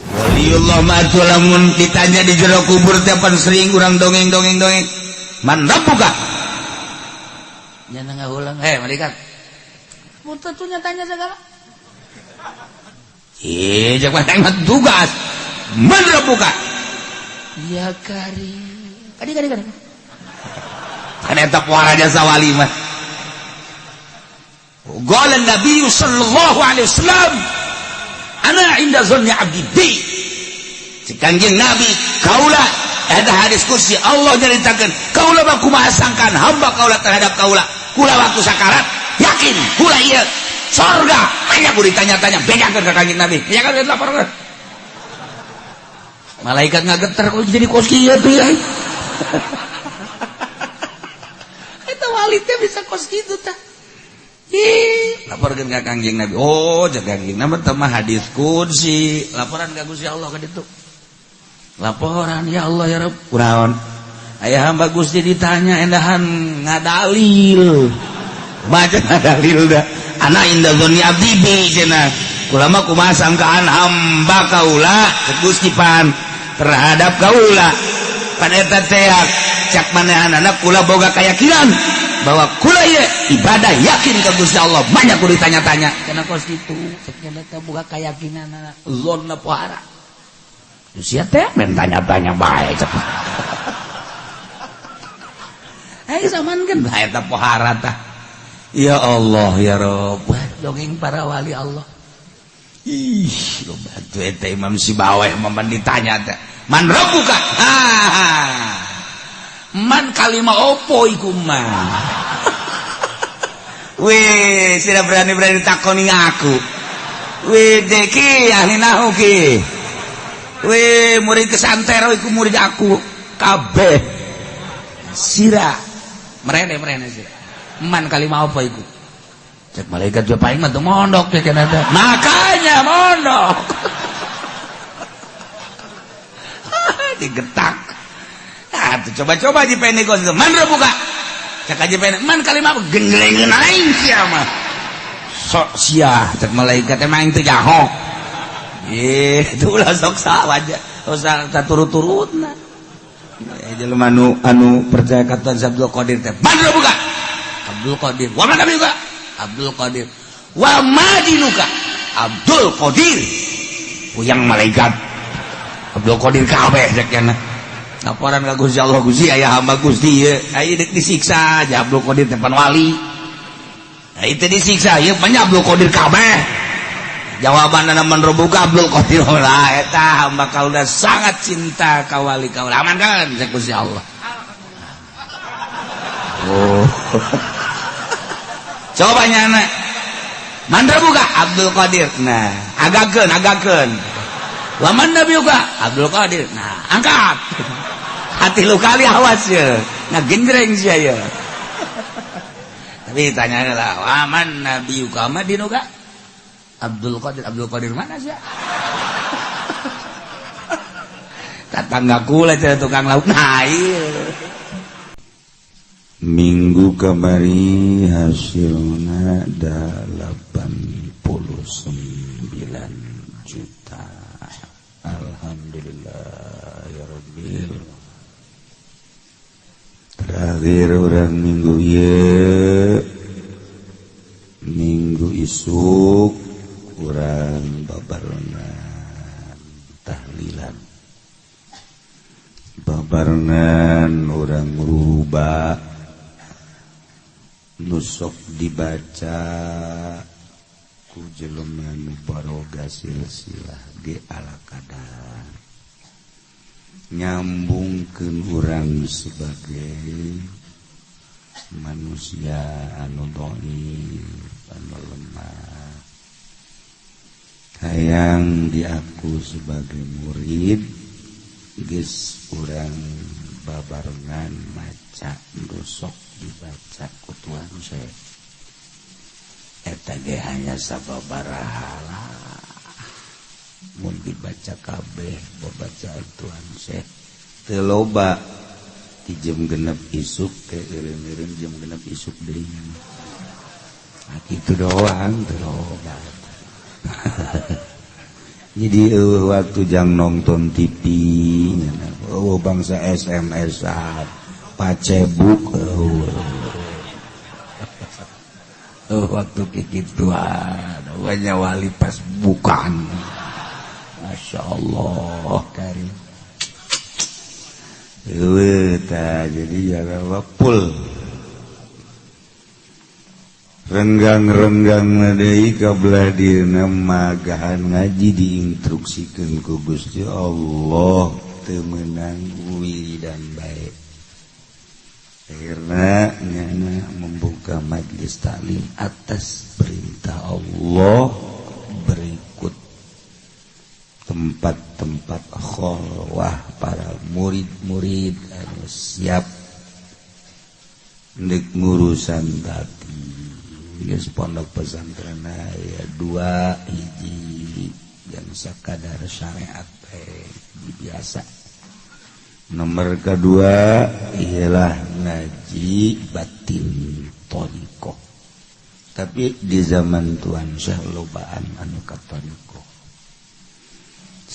Waliullah mah atuh lamun ditanya di jero kubur teh pan sering urang dongeng-dongeng dongeng. Man rabbuka? Nyana ngahulang, heh malaikat. Mun tentunya tanya segala. Ih, jangan mah tugas. Man rabbuka? Ya karim. Kadi kadi kadi. Kan eta pohara jasa wali mah. Qala Nabi sallallahu alaihi wasallam, ana inda zanni abdi bi. Cek Kangjeng Nabi, kaula ada hadis kursi Allah nyaritakeun, kaula mah kumaha sangkaan hamba kaula terhadap kaula. Kula waktu sakarat yakin kula ieu sorga. Hanya ku ditanya-tanya, bejakeun ka Kangjeng Nabi. Ya kan laporkeun. Malaikat ngageter kok jadi kos kieu tuh ya. Eta wali teh bisa kos kitu tah. Ih, laporkeun ka Kangjeng Nabi. Oh, jaga Kangjeng Nabi teh mah hadis qudsi. Laporan ka Gusti Allah ka ditu. Laporan ya Allah ya Rabb. Kunaon? Aya hamba Gusti ditanya endahan ngadalil. Baca ngadalil dah. Ana inda dzanni abdi bi cenah. Kula mah kumaha sangkaan hamba kaula cek Gusti pan terhadap kaula. Pan eta teh cak manehanana kula boga keyakinan bahwa kula ieu ibadah yakin ke Gusti Allah banyak kudu ditanya-tanya cenah kos kitu cek nya teh boga keyakinan zonna pohara sia teh men tanya-tanya bae cek. Ayo samankeun bae eta pohara tah. Ya Allah ya Rabb, dongeng para wali Allah. Ih, loba tuh eta Imam Sibaweh momen ditanya teh. Man rabbuka? Ha. Man kalima opo iku mah? Wih, sudah berani-berani takoni aku. Wih, deki ahli nahu ki. Wih, murid kesantero iku murid aku kabeh. Sira merene merene sira. Man kalima opo iku? Cek malaikat juga paling mah mondok ya kan ada. Makanya mondok. Digetak. Nah, tuh coba-coba di pendek itu. Man buka. Cek aja pendek. Man kalima genglengeun aing sia mah. Sok sia cek malaikat emang itu jaho. Ih, itu ulah sok sawaja. Usah turut-turutna. Jelema anu anu percaya kata Abdul Qadir teh. Man buka. Abdul Qadir. Wa man juga? Abdul Qadir. Wa madinuka? Abdul Qadir. Puyang malaikat. Abdul Qadir kabeh cek cenah. Laporan ka Gusti Allah, Gusti aya hamba Gusti ieu. Aya deuk disiksa aja Abdul Qadir teh pan wali. Nah, itu disiksa ieu banyak Abdul Qadir kabeh. Jawabanna man rabbuka Abdul Qadir lah eta hamba kaula sangat cinta ka wali kaula. Aman kan cek Gusti Allah. Oh. Coba nyana. Man rabbuka Abdul Qadir. Nah, agakeun agakeun. Wa man nabiyuka Abdul Qadir. Nah, angkat. Hati lu kali awas ya. Nah, genjreng sia ya. Tapi tanya lah, wa man nabiyuka ma dinuka? Abdul Qadir. Abdul Qadir mana sih? Tetangga kula cenah tukang lauk. Nah, iya. Minggu kamari hasilna 89 juta. Alhamdulillah ya Rabbil. Terakhir orang minggu ieu minggu isuk urang babarengan tahlilan, babarengan urang rubah nusok dibaca ku jelema nu baroga silsilah ge ala kadar nyambungkeun urang sebagai manusia anu dhaif anu lemah hayang diaku sebagai murid geus urang babarengan maca nusok dibaca ku Tuhan saya eta ge hanya sababaraha mun dibaca kabeh babacaan Tuhan saya teu loba di jam 6 isuk ke eureun-eureun jam 6 isuk deui. Nah, gitu doang teu loba. Jadi waktu jang nonton TV, oh, bangsa SMS, Facebook, oh, waktu kikituan banyak wali pas bukan. Masya Allah karim. Jadi ya full renggang-renggang deui ka belah dieuna magahan ngaji diinstruksikeun ku Gusti Allah teu meunang wiridan bae. Akhirna nyana membuka majlis taklim atas perintah Allah, berikut tempat-tempat kholwah para murid-murid anu siap ndek ngurusan batin. Geus pondok pesantren ya dua hiji yang sakadar syariat biasa. Nomor kedua ialah ngaji batin thoriqoh. Tapi di zaman Tuan Syekh lobaan anu ka thoriqoh.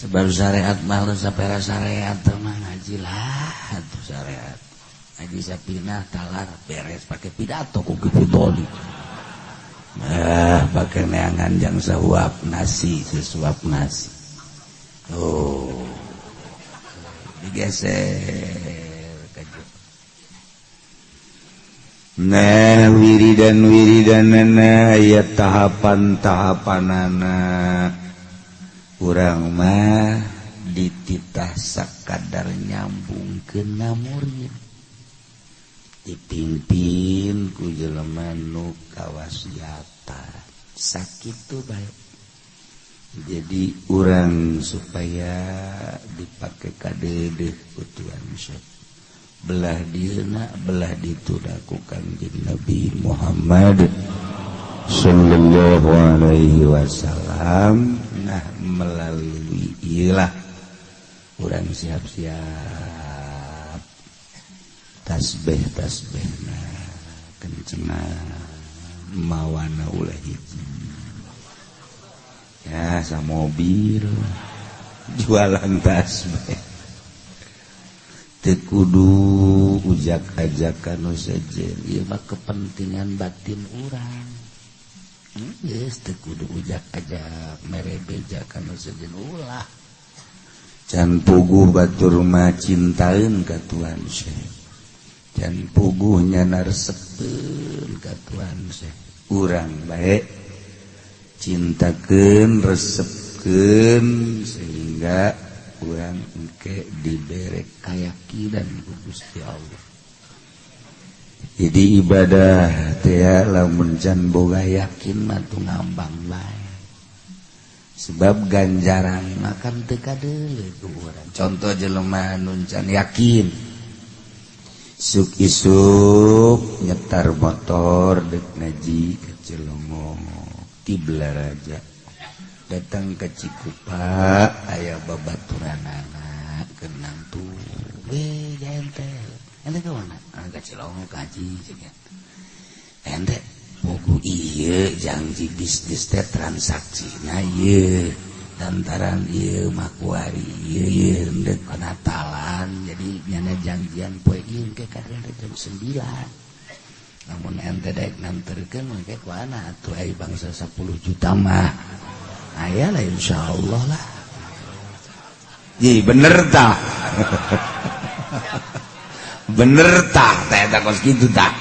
Sebab syariat mah sapera syariat mah ngaji lah atuh syariat. Ngaji sapinah talar beres pakai pidato ku kitu. Ah, pakai neangan jang sesuap nasi, sesuap nasi. Oh, digeser. Nah, wiridan wiridanana aya tahapan-tahapanana. Urang mah dititah sakadar nyambung ke murid, dipimpin ku jelema nu kawasiatan sakitu bae. Jadi urang supaya dipakai kadede ku Tuan Syekh belah dieuna belah ditu ku Kanjeng Nabi Muhammad sallallahu alaihi wasallam. Nah, melalui iyalah urang siap-siap tasbih tasbih. Nah, kencengan mawana ulah hiji ya sama mobil jualan tasbih teu kudu ujak-ajakan nu sejen. Ieu mah kepentingan batin urang. Geus teu kudu ujak-ajak mere beja ka nu sejen, ulah. Can puguh batur mah cintaeun ka Tuan Syekh, can puguh nyana resepeun ka Tuan Syekh. Urang bae cintakeun, resepkeun, sehingga urang engke dibere keyakinan ku Gusti Allah. Jadi ibadah teh lamun can boga yakin mah tuh ngambang bae, sebab ganjaran makan teu kadeuleu ku urang. Contoh jelema nu can yakin, isuk-isuk nyetar motor dek ngaji ke Cilongok ti Balaraja, datang ke Cikupa, aya babaturanana kenang tuh, "Weh, ente ente ke mana?" "Ah, ke Cilongok ngaji." Cek ente, "Puguh iya janji bisnis teh transaksi." Nah, iya lantaran ieu makuari ieu ieu ndek Natalan, jadi nyana janjian poe ieu ke kadang jam 9. Namun ente daek nganterkeun mah ku ana atuh, ai bangsa 10 juta mah aya lah, insyaallah lah. Ji, bener tah? Bener tah? Teh eta kos kitu tah.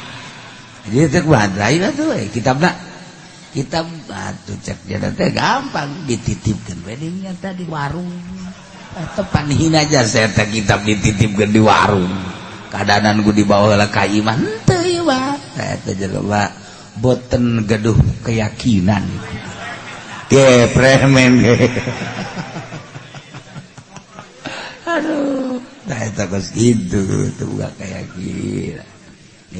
Jadi teh kumaha lain atuh kitabna, kitab atuh cek dia teh gampang dititipkeun we nyata di warung. Tepan hina aja saya teh kitab dititipkeun di warung, keadaan ku dibawa lah ka imah henteu ieu mah. Eta jelema boten gaduh keyakinan ge premen ge. Aduh, nah, eta kos kitu teu boga keyakinan.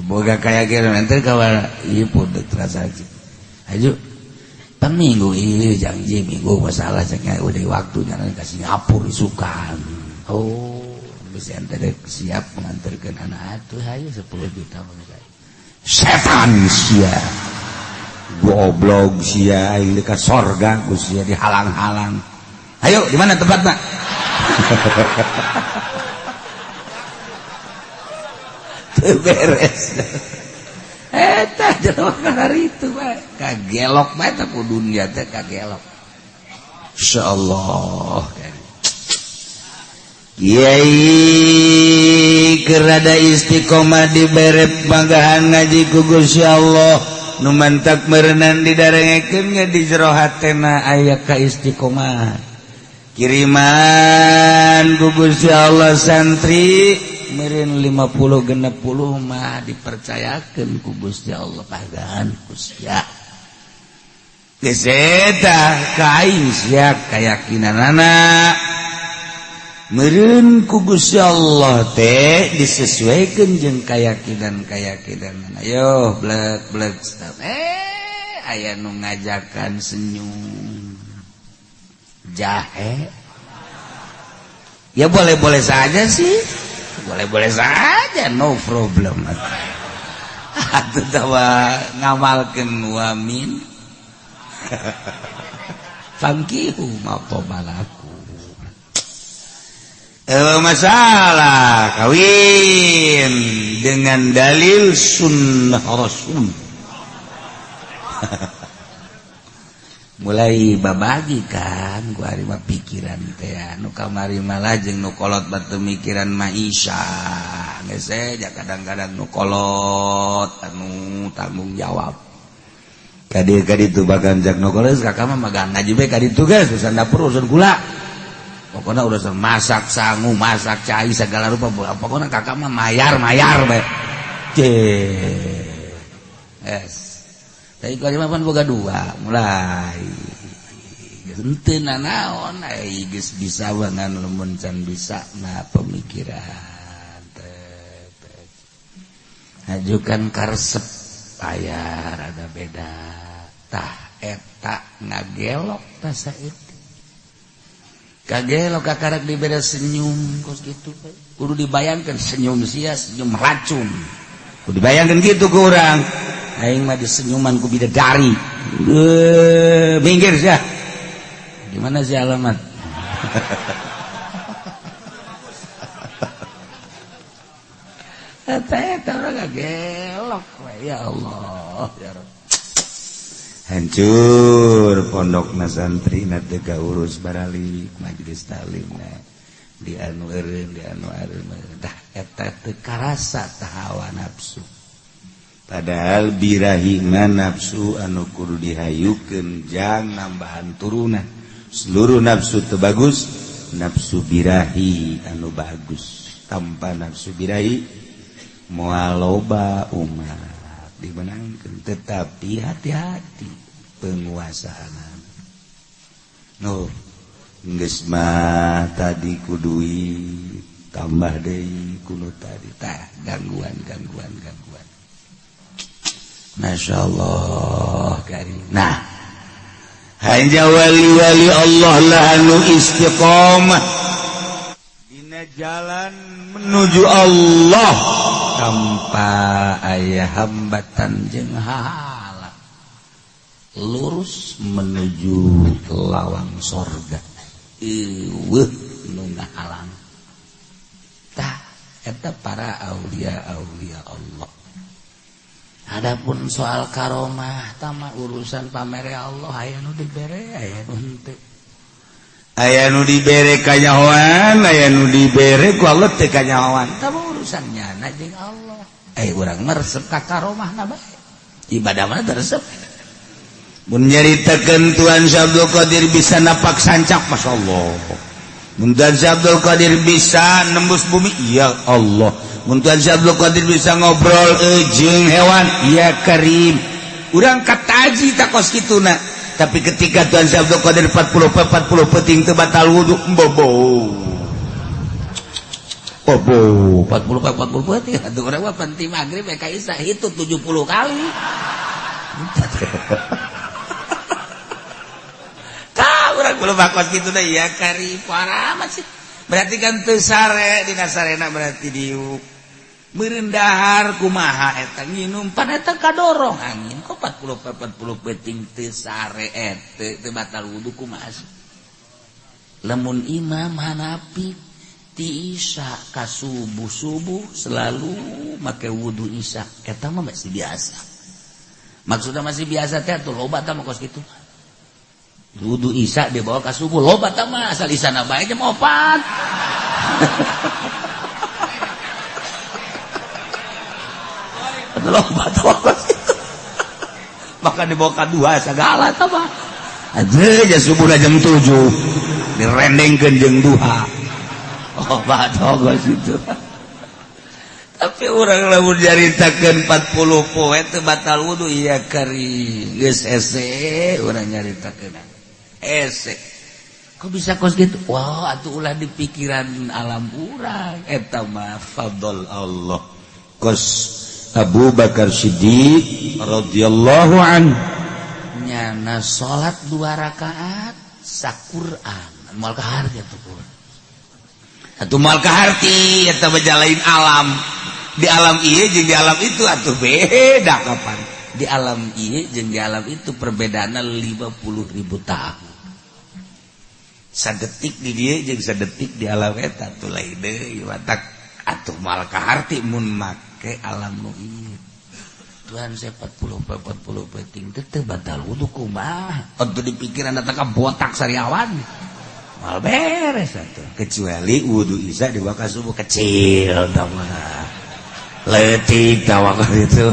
Boga keyakinan ente kawan ieu pun transaksi. Ayo pan minggu ini janji minggu masalah ceknya udah waktunya ke Singapura isukan. Oh, bisa ente siap mengantarkan anak atuh, ayo 10 juta. Setan sia, goblok sia, aing dekat sorga ku sia dihalang-halang. Ayo, di mana tempatnya? Teu beres. Eta jelema itu bae. Kagelok bae teh ku dunia teh kagelok. Insyaallah. Kiai kerada istiqomah dibere manggahan ngaji ku Gusti Allah nu mantak meureunan didarengekeun ge di jero hatena aya ka istiqomah. Kiriman ku Gusti Allah santri meureun 50 60 mah dipercayakeun ku Gusti Allah pagahan ku sia. Geus eta ka aing sia kayakinanana. Meureun ku Gusti Allah teh disesuaikan jeung kayakinan-kayakinan. Ayo blek blek stop. Aya nu ngajakan senyum. Jahe. Ya boleh-boleh saja sih. Boleh-boleh saja, no problem. Atuh tawa ngamalkeun wamin. Fankihu ma balaku. Masalah kawin dengan dalil sunnah Rasul. Mulai babagi kan gua hari mah pikiran teh nu kamari malah jeung nu kolot batu mikiran maisha geus ja kadang-kadang nu kolot anu tanggung jawab. Kadieu kaditu bagan jak nu kolot kakak mah magang ngaji bae kaditu geus urusan dapur urusan gula. Pokoknya urusan masak sangu, masak cai segala rupa. Pokoknya kakak mah mayar-mayar bae. Yes. Tapi kalau mah boga dua, mulai. Henteu nanaon ai geus bisa wangan lamun can bisa na pemikiran. Hajukan karesep aya rada beda. Tah eta ngagelok tah saeutik. Kagelok kakarek dibeda senyum kos gitu kudu dibayangkan senyum sia senyum racun kudu dibayangkan gitu ku urang aing mah disenyuman ku bidadari minggir sia gimana sih alamat eta eta urang kagelok ya Allah ya Rabb. Hancur pondokna santri na teu kaurus baralik majelis taklimna di anu eureun di anu eureun tah eta teu karasa tah hawa nafsu padahal birahi mah nafsu anu kudu dihayukeun jang nambahan turunan seluruh nafsu teu bagus nafsu birahi anu bagus tanpa nafsu birahi moal loba umat dimenangkan tetapi hati-hati penguasaan no geus mah tadi kudui tambah deui kuno tadi tah gangguan gangguan gangguan masyaallah karim. Nah hanya wali-wali Allah lah anu istiqomah dina jalan menuju Allah tanpa aya hambatan jeung halang lurus menuju lawang sorga eueuh nu ngahalang tah eta para aulia aulia Allah. Adapun soal karomah tama urusan pamere Allah aya nu dibere aya nu henteu aya nu dibere kanyahoan aya nu dibere ku Allah teu kanyahoan tah urusan nyana jeung Allah. Urang mah resep ka karomahna bae ibadah mah resep mun nyaritakeun Tuhan Syekh Abdul Qadir bisa napak sancak masyaallah mun Tuhan Syekh Abdul Qadir bisa nembus bumi ya Allah mun Tuhan Syekh Abdul Qadir bisa ngobrol jeung hewan ya karim urang kataji takos kituna. Tapi ketika Tuhan Syekh Abdul Qadir 40 peting teu batal wudu bobo bobo 40 peting atuh urang mah penting magrib ka isya itu 70 kali. Tah urang belum bakos kitu da ya kari parah sih. Berarti kan teu sare dina sarena berarti diuk. Meureun dahar kumaha eta nginum pan eta kadorong angin kok 40 peting teu sare eta teu batal wudu kumaha sih. Lamun Imam Hanafi ti Isya ka subuh, subuh selalu make wudu Isya, eta mah masih biasa. Maksudnya masih biasa teh tuh loba tah mah kos kitu. Wudu Isya dibawa ka subuh loba tah mah, asal Isya na bae jam 4. Loba tah mah kos kitu. Maka dibawa ka dua segala tah mah. Aja subuh jam 7 direndengkeun jeung duha. Oh, batos itu. Tapi urang lamun nyaritakeun 40 poe teu batal wudu, iya kari geus hese urang nyaritakeun. Hese. Kok bisa kos gitu? Wah, atuh ulah di pikiran alam urang eta mah fadl Allah. Kos Abu Bakar Siddiq radhiyallahu anhu nyana salat 2 rakaat saquran moal kaharti atuh pun. Atuh moal kaharti eta bejalain alam. Di alam ieu jeung di alam itu atuh beda kapan. Di alam ieu jeung di alam itu perbedaanna 50.000 tahun. Sadetik di dieu jeung sadetik di alam eta atuh lain deui watak atuh moal kaharti mun make alam nu ieu. Tuhan saya 40 penting teu batal wudu kumaha? Atuh di pikiran datang ka botak sariawan. Mal beres atuh. Kecuali wudu Isya dibawa ka subuh kecil tah mah. Leutik tah waktu itu.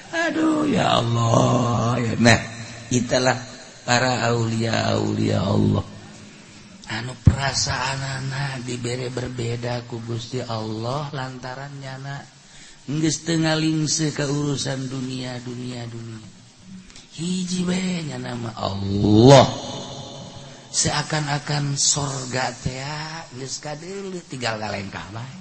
Aduh ya Allah. Nah, itulah para aulia-aulia Allah. Anu perasaanana dibere berbeda ku Gusti Allah lantaran nyana geus teu ngalingse ka urusan dunia dunia dunia. Hiji bae nyana mah Allah. Seakan-akan sorga teh geus kadeuleu tinggal ngalengkah bae.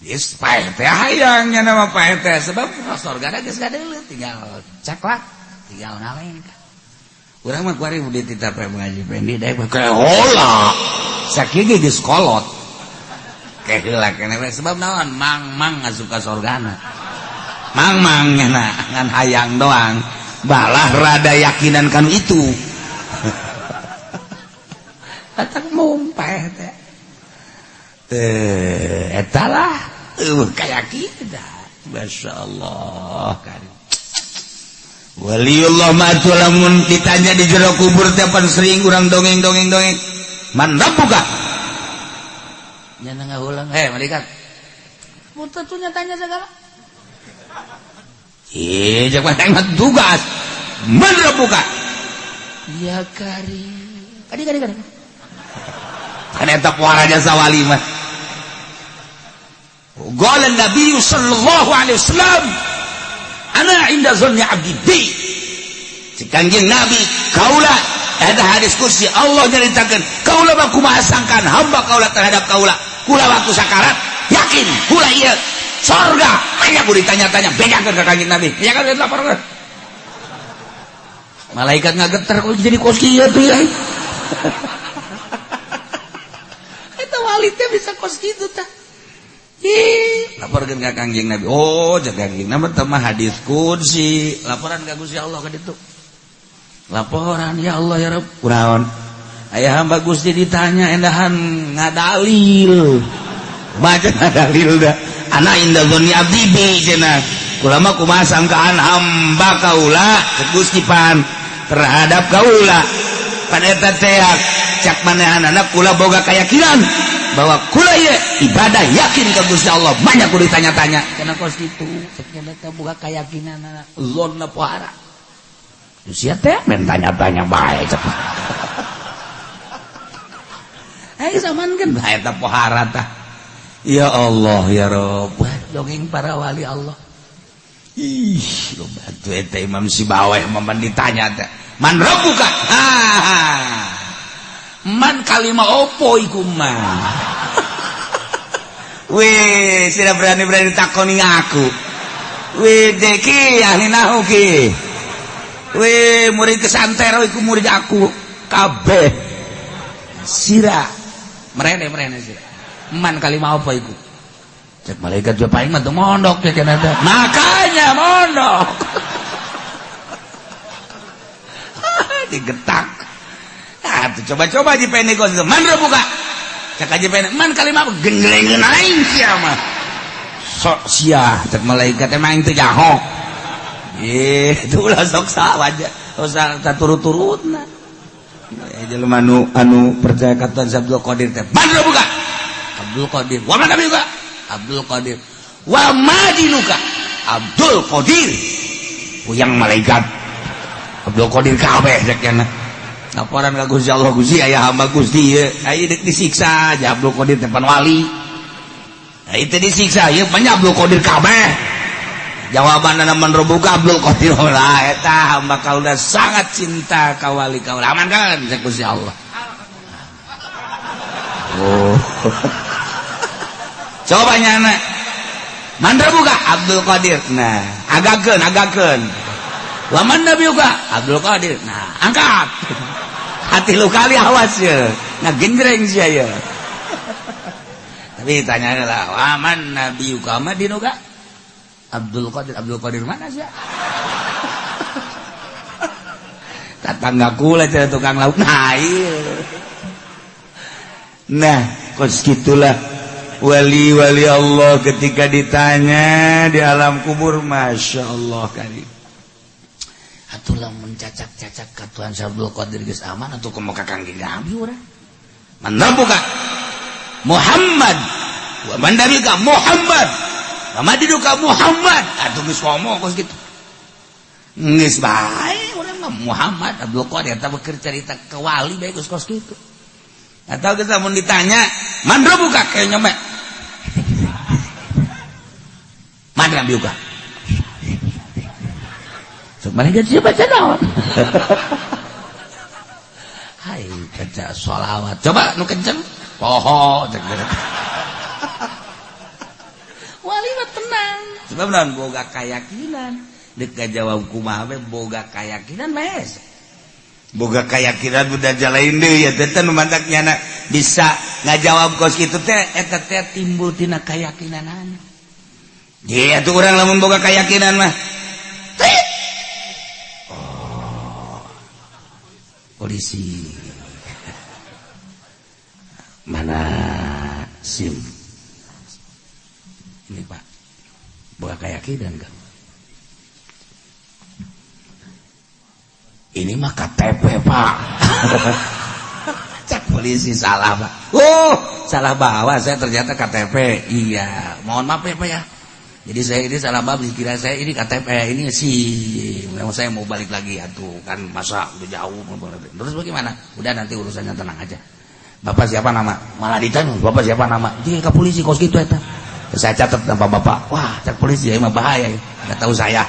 Geus paeh teh hayang nyana mah paeh teh sebab sorga geus kadeuleu tinggal caklak tinggal ngalengkah. Urang mah kuari dititah pae ngaji pendi daek mah heula. Sakieu ge geus kolot. Keheula keneh we sebab naon mang-mang ngasup ka sorgana. Mang-mang nyana ngan hayang doang. Balah rada yakinan kan itu. Atak mumpeh teh. Teh eta lah eueuh kayakinan. Masyaallah karim. Waliullah ma atuh lamun ditanya di jero kubur teh pan sering urang dongeng-dongeng dongeng. Man rabbuka? Nyana ngahulang, heh malaikat. Mun teu tanya segala. Ih, jeung mah tugas. Man rabbuka? Ya karim. Kadi kadi kadi. Kan eta puara jasa wali mah. Qala Nabi sallallahu alaihi wasallam, ana inda zanni abdi bi. Cek Kangjeng Nabi, kaula ada hadis kursi Allah nyaritakeun, kaula mah kumaha sangkaan hamba kaula terhadap kaula. Kula waktu sakarat yakin kula ieu sorga. Hanya ku ditanya-tanya bejakeun ka Kangjeng Nabi. Ya kan laporkeun. Malaikat ngageter kok jadi kos kieu tuh ya. Eta wali teh bisa kos kitu tah. Ih, laporkeun ka Kangjeng Nabi. Oh, jaga Kangjeng Nabi teh mah hadis qudsi. Laporan ka Gusti Allah ka ditu. Laporan ya Allah ya Rabb. Kunaon? Aya hamba Gusti ditanya endahan ngadalil. Baca ngadalil da. Ana inda dzanni abdi bi cenah. Kula mah kumaha sangkaan hamba kaula cek Gusti pan terhadap kaula. Pan eta teh cak manehanana kula boga keyakinan bahwa kula ieu ibadah yakin ka Gusti Allah banyak kudu ditanya-tanya cenah kos kitu cek nya teh boga keyakinanana zonna pohara sia teh men tanya-tanya bae cek. Ai samankeun bae eta pohara tah. Ya Allah ya Rabb, dongeng para wali Allah. Ih, loba atuh eta Imam Sibaweh mah ditanya teh. Man rabbuka? Ha. Man kalima opo iku mah. Wih, tidak berani-berani takoni aku. Wih, deki ahli nahu ki. Wih, murid kesantero iku murid aku kabeh. Sira merene merene sira. Man kalima opo iku? Cek malaikat juga paling mah mondok ya kena. Makanya mondok. Digetak. Nah, tuh coba-coba Haji Pendi kos itu. Man buka. Cek Haji Pendi, man kalimah genglengeun aing sia mah. Sok sia, cek malaikat emang itu jahok. Itu ulah sok wajah. Usah turut-turutna. Jelema anu anu percaya ka Tuhan Abdul Qadir teh. Man buka. Abdul Qadir. Wa man juga? Abdul Qadir. Wa madinuka? Abdul Qadir. Puyang malaikat. Abdul Qadir kabeh cek nya. Laporan ka Gusti Allah, Gusti aya hamba Gusti ieu. Aya deuk disiksa aja Abdul Qadir teh pan wali. Nah, itu disiksa ieu banyak Abdul Qadir kabeh. Jawaban man rabbuka Abdul Qadir lah eta hamba kaula sangat cinta ka wali kaula. Aman kan cek Gusti Allah. Oh. Coba nyana. Man rabbuka Abdul Qadir. Nah, agakeun agakeun. Wa man nabiyuka Abdul Qadir. Nah, angkat. Hati lu kali awas ya. Nah, genjreng sia ya. Tapi tanya lah, wa man nabiyuka ma dinuka? Abdul Qadir. Abdul Qadir mana sih? Tetangga kula cenah tukang lauk. Nah, iya. Nah, kos gitulah wali-wali Allah ketika ditanya di alam kubur, masya Allah kali. Atuh lamun cacak-cacak ka Tuhan Abdul Qadir geus aman atuh kumaha ka Kangjeng Nabi urang. Man rabbuka Muhammad wa man nabiyuka Muhammad wa madinuka Muhammad. Atuh geus ngomong kos kitu. Geus bae urang mah Muhammad Abdul Qadir eta keur carita ke wali bae geus kos kitu. Atau kita mau ditanya, man rabbuka kayak nyombe. Man rabbuka. Sok mana geus baca naon? Hai, baca sholawat. Coba nu kenceng. Poho cek. Wali mah tenang. Sebab naon boga keyakinan. Deuk ngajawab kumaha we boga keyakinan mes. Boga keyakinan udah jalain deui ya teh nu mantak nyana bisa ngajawab kos kitu teh eta teh timbul tina keyakinanana. Dia tuh urang lamun boga keyakinan mah. Oh. Polisi. Mana SIM? Ini Pak. Boga keyakinan kan? Ini mah KTP Pak. Cek polisi salah Pak. Oh, salah bawa saya ternyata KTP. Iya, mohon maaf ya Pak ya. Jadi saya ini salah bawa, dikira saya ini KTP, ini SIM. Nah, saya mau balik lagi atuh kan masa udah jauh. Terus bagaimana? Udah nanti urusannya tenang aja. Bapak siapa nama? Malah ditanya, Bapak siapa nama? Dia ke polisi kos gitu eta. Saya catat nama Bapak. Wah, cek polisi ya emang bahaya. Enggak tahu saya.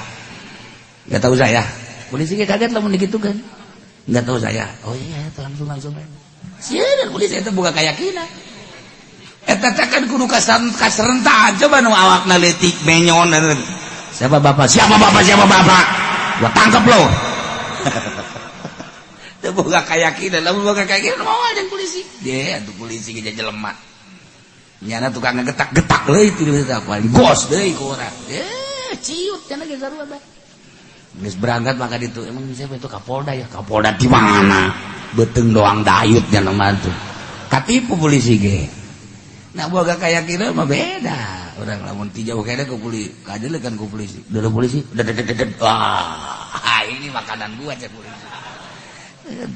Enggak tahu saya. Polisi kaget lamun digitu kan. Enggak tahu saya. Oh iya, itu langsung langsung. Sieun polisi itu buka keyakinan. Eta teh kan kudu kaserentaan coba nu awakna leutik menyon. Siapa bapak? Siapa bapak? Siapa bapak? Gua tangkep lo. Teu boga keyakinan, lamun boga keyakinan moal jeung polisi. Dia atuh polisi ge jelema. Nyana tukang ngegetak-getak leuy ti paling gos deui ku urang. Ciut cenah ge sarua bae. Geus berangkat maka ditu emang siapa itu Kapolda ya? Kapolda di mana? Beuteung doang dayut nya mah tuh. Katipu polisi ge. Nah boga keyakinan mah beda. Urang lamun ti jauh kene ku polisi, kajeuleukan ku polisi. Udah polisi, wah, ini makanan gua cek polisi.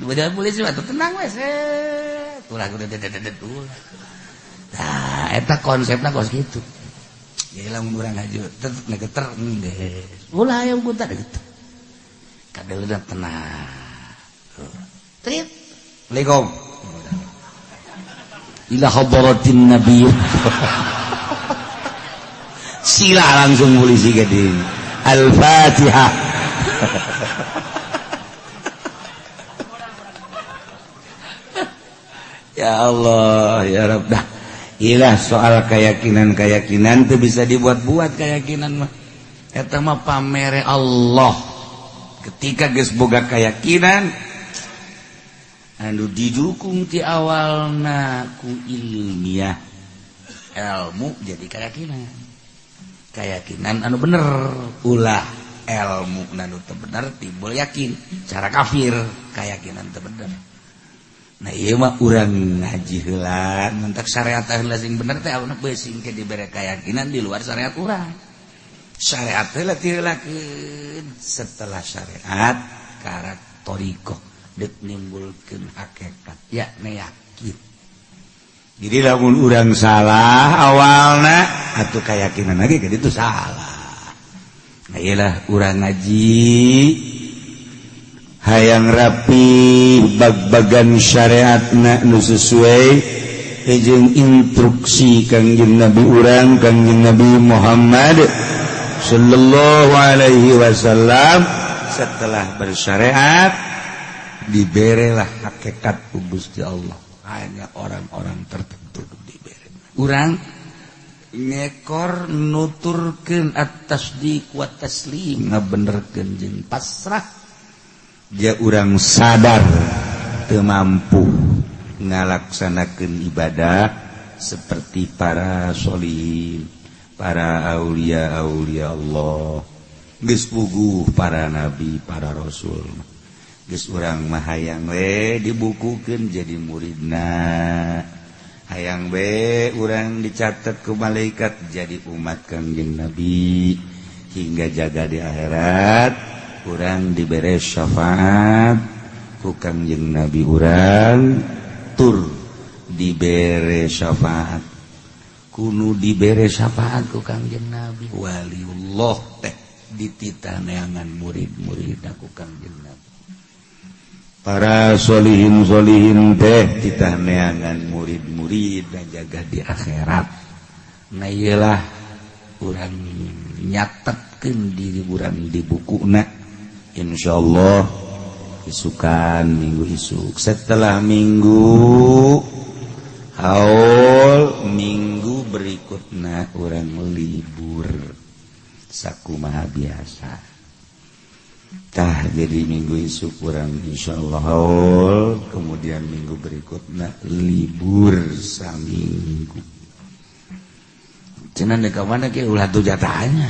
Beda polisi mah tenang we. Tulah udah ulah. Nah, eta konsepna kos kitu. Jadi lamun urang ngaju tetep ngegeter geus. Ulah aya kuta geter. Kadeuleuna tenang. Trit. Assalamualaikum. Ila hadratin nabi. Sila langsung polisi gede. Al-Fatihah. Ya Allah, ya Rabb. Dah. Ilah soal keyakinan-keyakinan itu bisa dibuat-buat keyakinan mah. Eta mah pamere Allah. Ketika geus boga keyakinan anu didukung ti awalna ku ilmiah. Ilmu jadi keyakinan. Keyakinan anu bener ulah Ilmu nu teu bener timbul yakin cara kafir, keyakinan teu bener. Nah, ieu mah urang ngaji heula ngentek syariat heula sing bener teh, aweuna beusing ke dibere keyakinan di luar syariat urang. Syariat heula tiheulakeun, setelah syariat karak thoriqoh dek nimbulkeun hakikat ya yakin. Jadi lamun urang salah awalna atuh keyakinan lagi ke itu salah. Nah, iyalah urang ngaji hayang rapi bag-bagan syariatna nu sesuai jeung instruksi Kangjeng Nabi urang, Kangjeng Nabi Muhammad sallallahu alaihi wasallam. Setelah bersyariat diberelah hakikat ku Gusti Allah, hanya orang-orang tertentu dibere. Urang ngekor nuturkeun at-tasdiq wa taslim, ngabenerkeun jeung pasrah. Dia urang sadar teu mampu ngalaksanakeun ibadah seperti para sholihin, para aulia aulia Allah. Geus puguh para nabi, para rasul. Geus urang mah hayang we dibukukeun jadi muridna, hayang we urang dicatat ke malaikat jadi umat Kangjeng Nabi, hingga jaga di akhirat urang dibere syafaat ku Kangjeng Nabi urang, tur dibere syafaat kuno, dibere syafaat ku Kangjeng Nabi. Waliullah teh dititah neangan murid-murid ku Kangjeng Nabi. Para solihin solihin teh titah neangan murid-murid dan jaga di akhirat. Nah, iyalah urang nyatetkeun diri urang di bukuna. Insyaallah isukan minggu isuk, setelah minggu haul, minggu berikutnya urang libur sakumaha biasa. Tah, jadi minggu isuk urang insyaallah haul, kemudian minggu berikutnya libur saminggu. Cenah dek ka mana ke, ulah tuh jatahnya,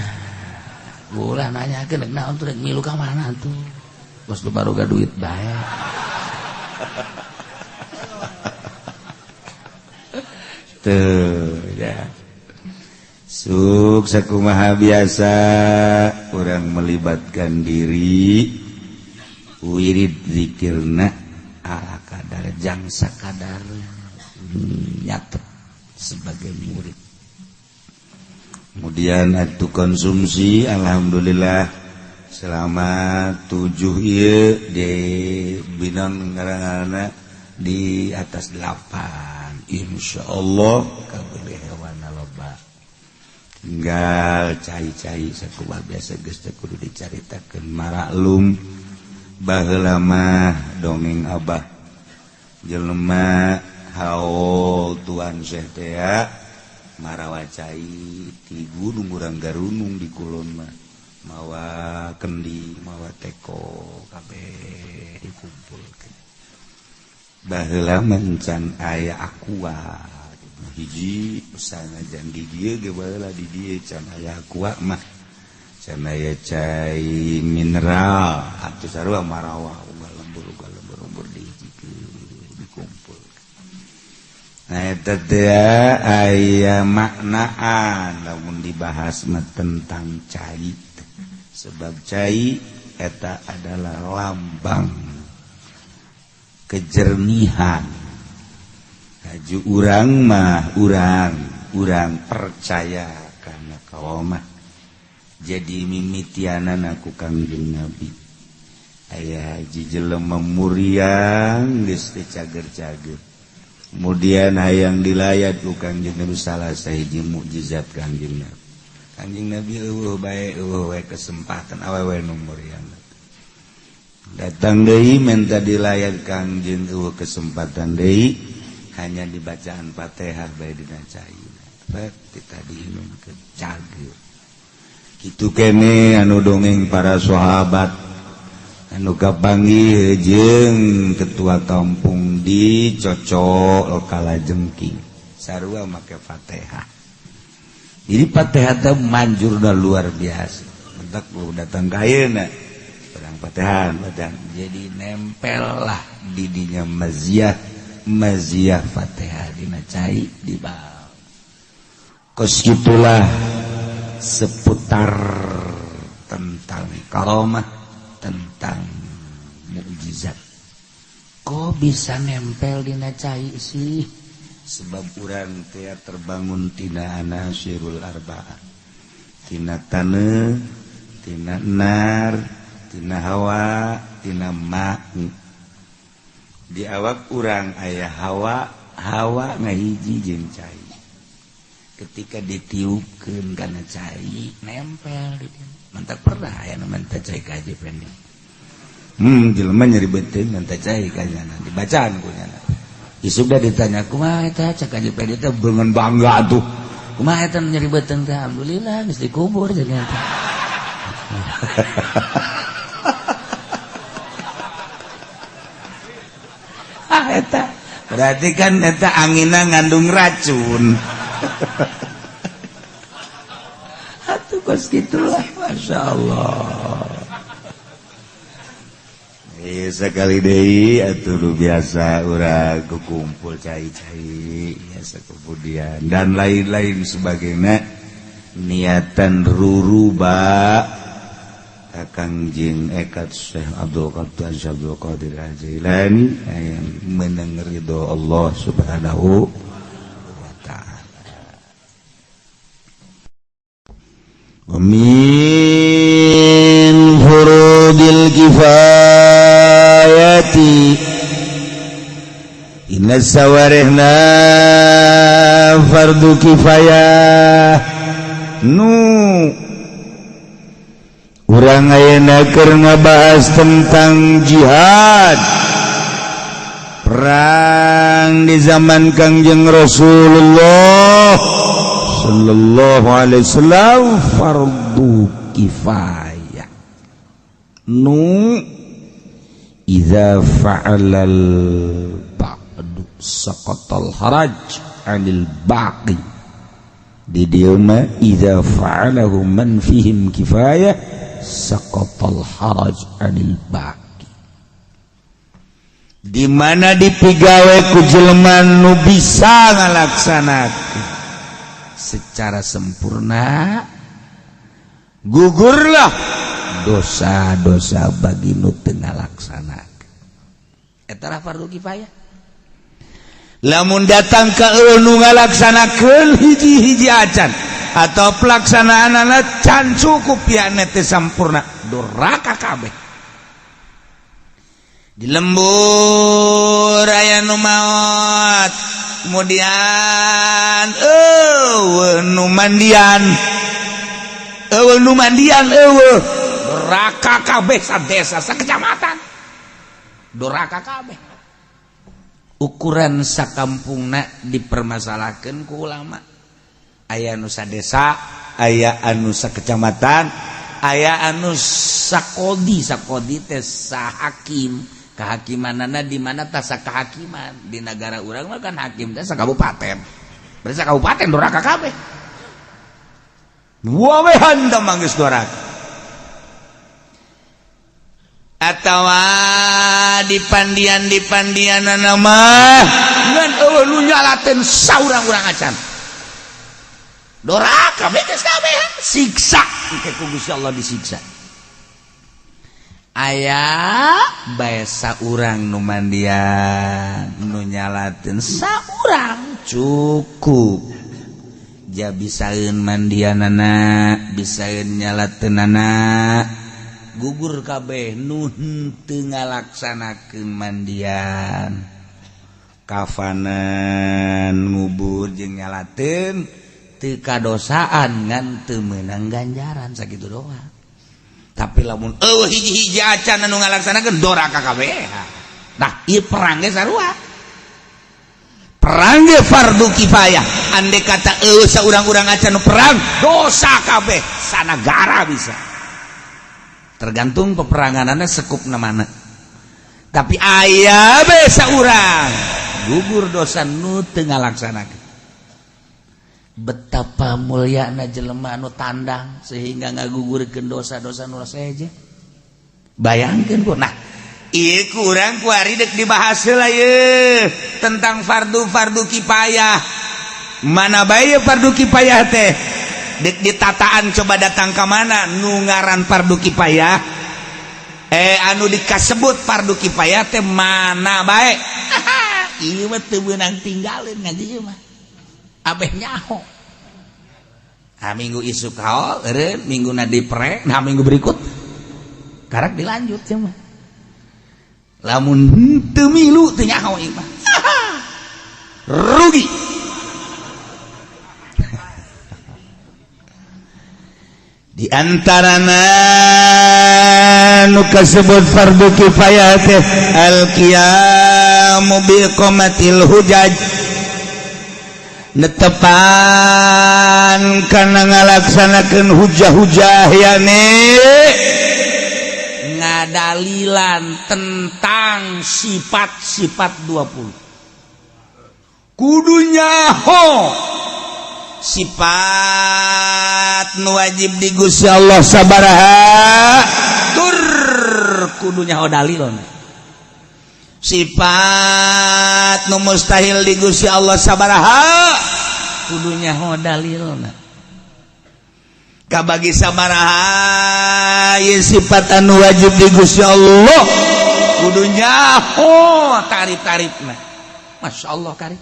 ulah nanya ke dek naon tuh, dek milu ka mana tuh, bos lu baru gak duit bae. Tuh ya. Suk sakumaha biasa urang melibatkan diri wirid zikirna ala kadar jang sakadar nyatet sebagai murid. Kemudian atuh konsumsi, alhamdulillah selama 7 ieu di Binong ngaranna di atas 8, insyaallah kabeli hewan loba, tinggal cai-cai sakumaha biasa geus teh kudu dicaritakeun. Maraklum baheula mah dongeng abah jelema haul tuan Syekh teh marawa cai ti gunung urang garunung di kulon mah, mawa kendi, mawa teko, kabeh dikumpulkeun. Baheula mah encan aya aqua hiji sanajan di dieu ge, baheula di dieu can aya aqua mah, can aya cai mineral atuh, sarua marawa unggal lembur, unggal lembur, lembur dihijikeun, dikumpul. Nah, eta teh aya maknaan lamun dibahas mah tentang cai, sebab cai eta adalah lambang kejernihan. Haju urang mah urang urang percaya karena kawamah jadi mimitianan aku Kangjeng Nabi. Aya haji jelema muriang geus teu cager-cager, kemudian hayang dilayat ku Kangjeng Nabi, salah sahiji mukjizat Kangjeng Nabi. Kangjeng Nabi eueuh bae, eueuh we kesempatan, awewe nu muriang datang deui minta dilayat Kangjeng, eueuh kesempatan deui, hanya dibacaan Fatihah bae dina cai kita diinumkeun, cager. Kitu kene anu dongeng para sahabat anu kapanggih jeung ketua kampung di cocok kalajengking, sarua make Fatihah. Jadi Fatihah teh manjurna luar biasa. Matak lu datang ka ayeuna urang Fatihan, Fatihan. Jadi nempel lah didinya maziah, maziah Fatihah dina cai di bawah. Kos gitulah seputar tentang karomah, tentang mukjizat. Kok bisa nempel dina cai sih? Sebab urang teh terbangun tina anasirul arba'ah, tina taneuh, tina nar, tina hawa, tina ma. Di awak urang aya hawa, hawa ngahiji jeung cai. Ketika ditiupkeun kana cai, nempel di dieu. Mantak pernah aya nu menta cai ka Haji Pendi. Jelema nyeri beuteung menta cai ka nyana, dibacaan ku nyana. Isuk dah ditanya, kumaha eta cak Haji Pendi teh dengan bangga tuh. Kumaha eta nyeri beuteung teh? Alhamdulillah geus dikubur jadi eta. Ah eta. Berarti kan eta anginna ngandung racun. Atuh kos gitulah, Masya Allah. Iya sekali deui atuh nu biasa urang kukumpul cai-cai biasa kemudian dan lain-lain sebagainya, niatan ruruba Kakang jeung ekat Syekh Abdul Qadir Abdul Qadir Al-Jailani yang menang ridho Allah Subhanahu wa ta'ala. Min furudil kifayati inna sawarihna fardu kifayah. Nu urang ayeuna keur ngabahas tentang jihad, perang di zaman Kangjeng Rasulullah sallallahu alaihi wasallam fardu kifayah. Nu idza fa'alal ba'du saqatal haraj 'anil baqi. Di dieu mah idza fa'alahu man fihim kifayah saqatal haraj 'anil baqi. Di mana dipigawe ku jelema nu bisa ngalaksanakeun secara sempurna, gugurlah dosa-dosa bagi nu teu ngalaksanakeun. Eta lah fardu kifayah. Lamun datang ka nu ngalaksanakeun hiji-hiji acan atau pelaksanaanana can cukup ya teu sampurna, doraka kabeh. Di lembur aya nu maot, kemudian eueuh nu mandian, eueuh nu mandian, eueuh doraka kabeh sadesa sakecamatan, doraka kabeh. Ukuran sakampungna dipermasalahkeun ku ulama. Aya anu sadesa, aya anu sakecamatan, aya anu sakodi. Sakodi teh sahakim, kehakimanana di mana tah sakahakiman. Di negara urang mah kan hakim teh sakabupaten, berarti sakabupaten doraka kabeh. Wawehan tah manggeus doraka. Atawa di pandian, di pandianana mah ngan eueuh nu nyalateun saurang-urang acan, doraka geus kabeh, siksa engke ku Gusti Allah, disiksa. Aya bae saurang nu mandian, nu nyalateun saurang cukup, ja bisaeun mandianana, bisaeun nyalateunana, gugur kabeh nu henteu ngalaksanakeun mandian, kafanan, ngubur jeung nyalateun, teu kadosaan ngan teu meunang ganjaran, sakitu doang. Tapi lamun eueuh hiji-hiji acan anu ngalaksanakeun, doraka kabeh. Nah, ieu perang ge sarua, perang ge fardu kifayah. Andai kata eueuh saurang-urang acan nu perang, dosa kabeh sanagara bisa, tergantung peperanganana sekupna mana. Tapi aya bae saurang, gugur dosa nu teu ngalaksanakeun. Betapa mulyana jelema anu tandang sehingga ngagugurkeun dosa-dosa nu saja. Bayangkeun ku. Nah, ieu kurang kuari dek dibahas heula ye tentang fardu-fardu kifayah. Mana bae fardu kifayah teh? Dek ditataan, coba datang ke mana nu ngaran fardu kifayah? Anu dikasebut fardu kifayah teh mana bae? Ieu mah teu meunang tinggalin ngaji ieu mah. Abeh nyaho. Ah, minggu isuk haul, eureun minggu dipre, nah minggu berikut karak dilanjut ya mah. Lamun teu milu teu nyaho ieu mah. Rugi. Di antarana nu kasebut fardu kifayah teh al qiyamu bi iqamatil hujaj, netepan kana ngalaksanakeun hujah-hujah, yani ngadalilan tentang sifat-sifat 20. Kudu nyaho sifat nu wajib di Gusti Allah sabaraha, tur kudu nyaho dalilna. Sifat nu mustahil di Gusti Allah sabaraha, kudu nyaho dalilna. Kabagi sabaraha ieu sifat anu wajib di Gusti Allah, kudu nyaho tarif-tarifna. Masya Allah kari.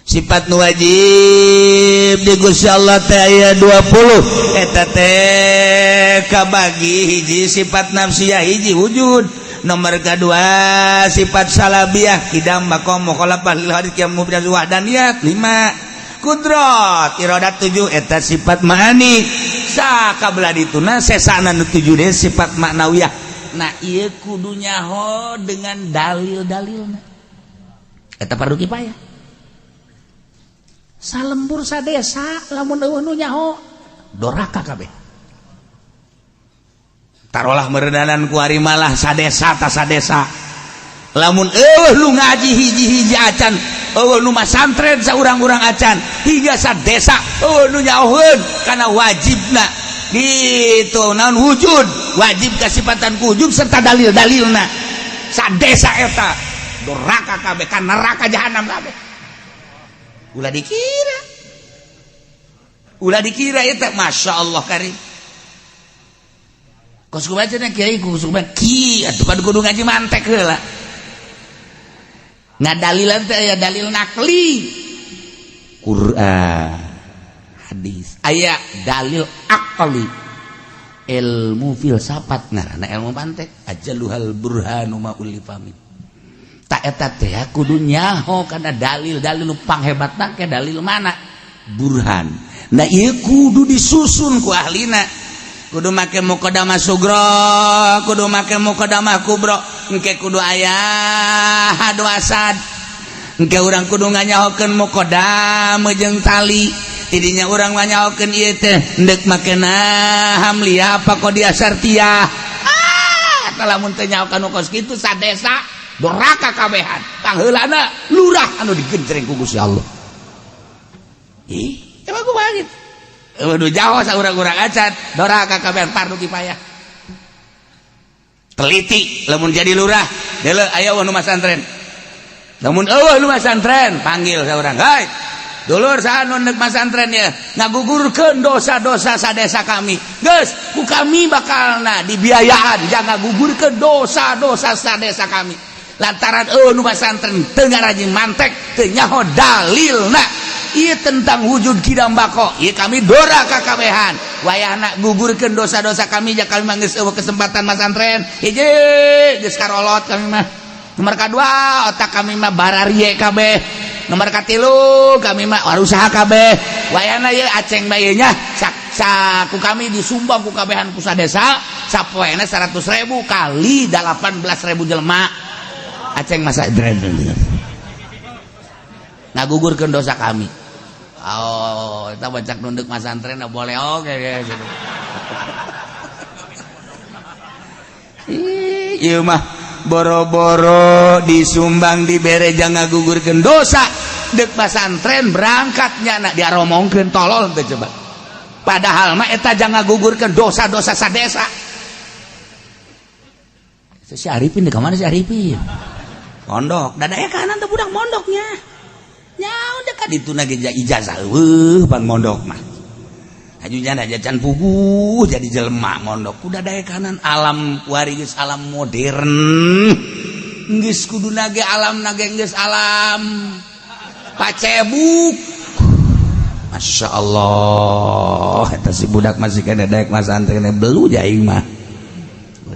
Sifat nu wajib di Gusti Allah teh aya 20, eta teh kabagi hiji sifat nafsiyah, hiji wujud, nomor kedua sifat salabiah kidam maqam mukhalafah lil hadits qiyam mubdal wahdaniyat 5, kudrat iradat 7, eta sifat ma'ani. Sakabla dituna sesana nu 7 deh sifat maknawiyah. Nah, ieu kudu nyaho dengan dalil-dalilna. Eta fardu kifayah. Salembur sadesa lamun eueuh nu nyaho doraka kabeh. Tarolah meredanan kuari malah sadesa ta sadesa, lamun eueuh nu ngaji hiji-hiji acan, eueuh nu masantren saurang-urang acan, hingga sadesa eueuh nu nyahoeun kana wajibna gitu naon wujud, wajib kasifatan wujud serta dalil-dalilna, sadesa eta doraka kabeh ka neraka jahanam kabeh. Ulah dikira, ulah dikira eta. Masya Allah karim. Kos kumaha cenah kiai, kos kumaha ki atuh kan kudu ngaji mantek heula. Ngadalilan teh aya dalil nakli Quran, hadis, aya dalil akli, ilmu filsafat ngaranna ilmu mantek, ajaluhal burhanu ma ulifamin. Tak eta teh kudu nyaho kana dalil-dalil nu panghebatna ke dalil mana? Burhan. Nah, ieu kudu disusun ku ahlina, kudu make muqaddamah sugro, kudu make muqaddamah kubro, engke kudu aya hadu asad, engke urang kudu nganyahokeun muqaddam jeung tali tidinya urang nganyahokeun ieu teh endek make hamliyah apa qodiyah syartiyah. Ah, lamun teu nyaho kanu kos kitu sadesa doraka kabehan. Pangheulana lurah anu digenjreng ku Gusti Allah. Ih, emang kumaha kitu? Waduh, jauh saurang-urang acan doraka kabehan fardu kifayah. Teliti lamun jadi lurah, deuleu aya nu masantren. Lamun eueuh nu masantren, panggil saurang, "Hei, dulur, saha nu ndek masantren ya ngagugurkeun dosa-dosa sadesa kami? Geus ku kami bakalna dibiayaan jangan gugurkeun dosa-dosa sadesa kami." Lantaran eueuh nu masantren, teu ngarajin mantek, teu nyaho dalilna ieu tentang wujud kidam bako, ieu kami doraka kabehan. Wayahna gugurkeun dosa-dosa kami, ja kami mah geus eueuh kesempatan masantren. Hiji, geus karolot kami mah. Nomor kadua, otak kami mah bararie kabeh. Nomor katilu, kami mah usaha kabeh. Wayahna ieu aceng bae nya sak saku kami disumbang ku kabehan ku sadesa sapoena 100.000 kali 18.000 jelema. Aceng masa ngagugurkeun dosa kami. Oh, kita baca nunduk masantren boleh, oke gitu. Ieu mah boro-boro disumbang dibere jangan ngagugurkeun dosa. Dek pasantren berangkat nyana diaromongkeun, tolol teh coba. Padahal mah eta jangan gugurkeun dosa-dosa sadesa. Si Arifin di mana, si Arifin? Mondok, dada ya kanan tuh budak mondoknya. Ya udah kan itu lagi ijazah eueuh pan mondok mah. Aju jana jajan puguh jadi jelema mondok. Udah daya kanan alam kuari geus alam modern. Geus kudu nage alam nage geus alam pacebuk. Masya Allah, eta si budak masih kena daek masantren belu jaing mah.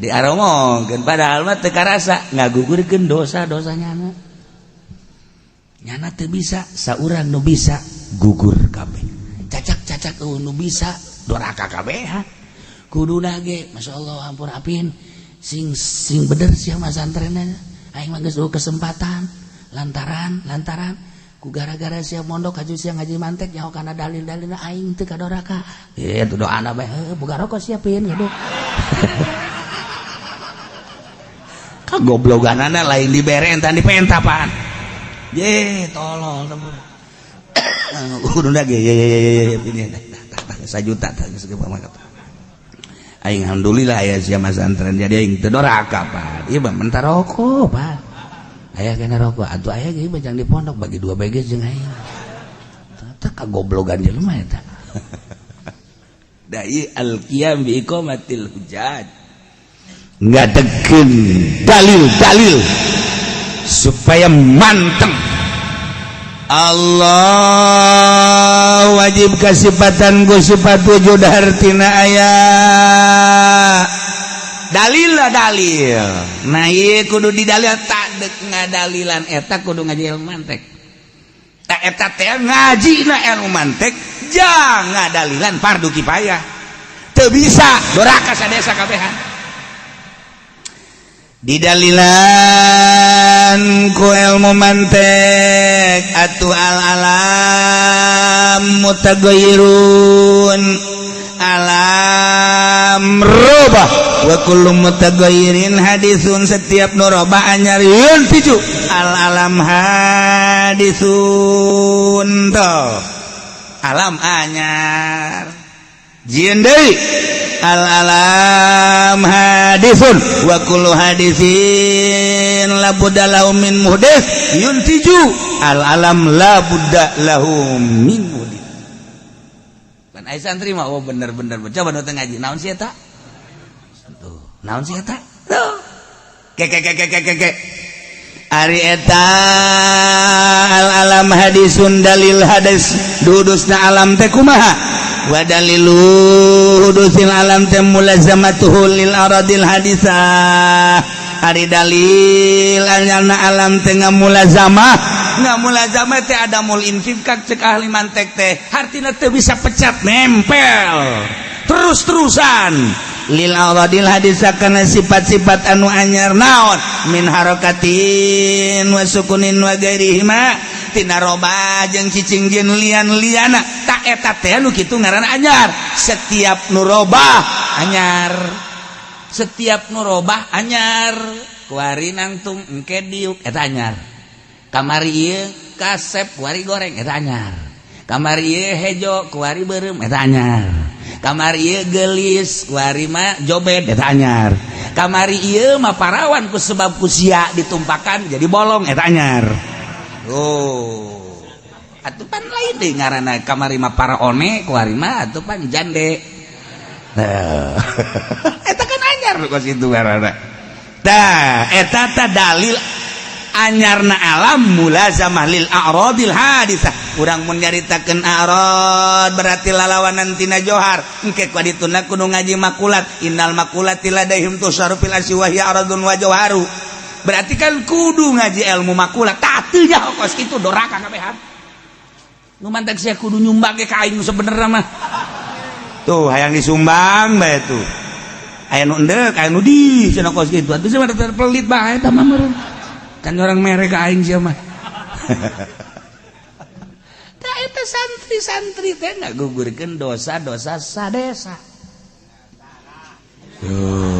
Diaromongkeun padahal mah teu karasa ngagugurkeun dosa-dosa nyana. Nyana teu bisa, saurang nu bisa gugur kabeh. Cacak-cacak eueuh nu bisa doraka kabeh. Kuduna ge masyaallah ampun apin sing sing bener sia masantrenna. Aing mah geus kesempatan lantaran lantaran ku gara-gara sia mondok haju sia ngaji mantek nyaho kana dalil-dalilna aing teu kadoraka. Eh doana bae heuh boga rokok siapin gitu. Kagobloganana lain dibere entan dipenta pan. Ye tolol tempur. Kuduna ge ye ye ye ye ini sajuta tah geus aing alhamdulillah aya sia masantren jadi aing teu doraka pan. Ieu mah mentah rokok pan. Aya kena rokok atuh aya ge bajang di pondok bagi dua bege jeung aing. Tah kagoblogan jelema eta. Da ieu al-qiyam bi iqamatil hujjaj. Ngadegkeun dalil-dalil supaya manteng Allah wajib kasipatan ku sifat wujud hartina aya dalil lah dalil. Nah ieu kudu didalil tak dek ngadalilan eta kudu ngaji ilmu mantek. Tak eta teh ngajina ilmu mantek jangan ngadalilan fardu kifayah. Teu bisa doraka sadesa kabehan. Didalilan ku ilmu mantek atuh al alam mutaghayyirun alam robah wa kullu mutaghayyirin hadisun setiap nu robah anyar yuntiju al alam hadisun toh alam anyar jieun deui al alam hadisun wa kullu hadisin la budda lahu min muhdits yuntiju al alam la budda lahu min muhdits. Pan aya santri mah oh bener-bener coba nu teu ngaji naon sih eta? Tuh, naon sih eta? Tuh. Ke ke ke ke ke ke. Ari eta al alam hadisun dalil hadis dudusna alam teh kumaha? Wa dalilu hudusil alam teh mulazamatuhu lil aradil hadisah. Ari dalil anyarna alam teh ngamulazamah ngamulazamah teh ada mul infifkak cek ahli mantek teh hartina teu bisa pecat nempel terus-terusan lil aradil hadisah kana sifat-sifat anu anyar naon min harakatin wa sukunin wa gairihima tina roba jeung cicing jeung lian-liana tak eta teh nu kitu ngaranna anyar. Setiap nu robah anyar, setiap nu robah anyar, kuari nangtung engke diuk eta anyar, kamari ieu kasep kuari goreng eta anyar, kamari ieu hejo kuari beureum eta anyar, kamari ieu geulis kuari mah jobed eta anyar, kamari ieu mah parawan ku sebab ku sia ditumpakan jadi bolong eta anyar. Oh, atuh pan lain deui ngaranna kamari mah paraone kuari mah atuh pan jande. Nah, eta kan anyar kos kitu ngaranna. Tah, eta tah dalil anyarna alam mulazamah lil a'radil hadisah. Urang mun nyaritakeun a'rad berarti lalawanan tina johar. Engke ku dituna kudu ngaji makulat. Innal makulati ladaihim tusaru fil asyi wa hiya aradun wa jawharu. Berarti kan kudu ngaji ilmu makulat. Tah teu nyaho kos kitu doraka kabehan. Nu mantak sia kudu nyumbang ge ka aing sebenerna mah. Tuh hayang disumbang bae tuh. Aya nu endek, aya nu di cenah kos kitu. Atuh sia mah pelit bae eta mah meureun. Kan orang mere ka aing sia mah. Tah eta santri-santri teh ngagugurkeun dosa-dosa sadesa. Tuh.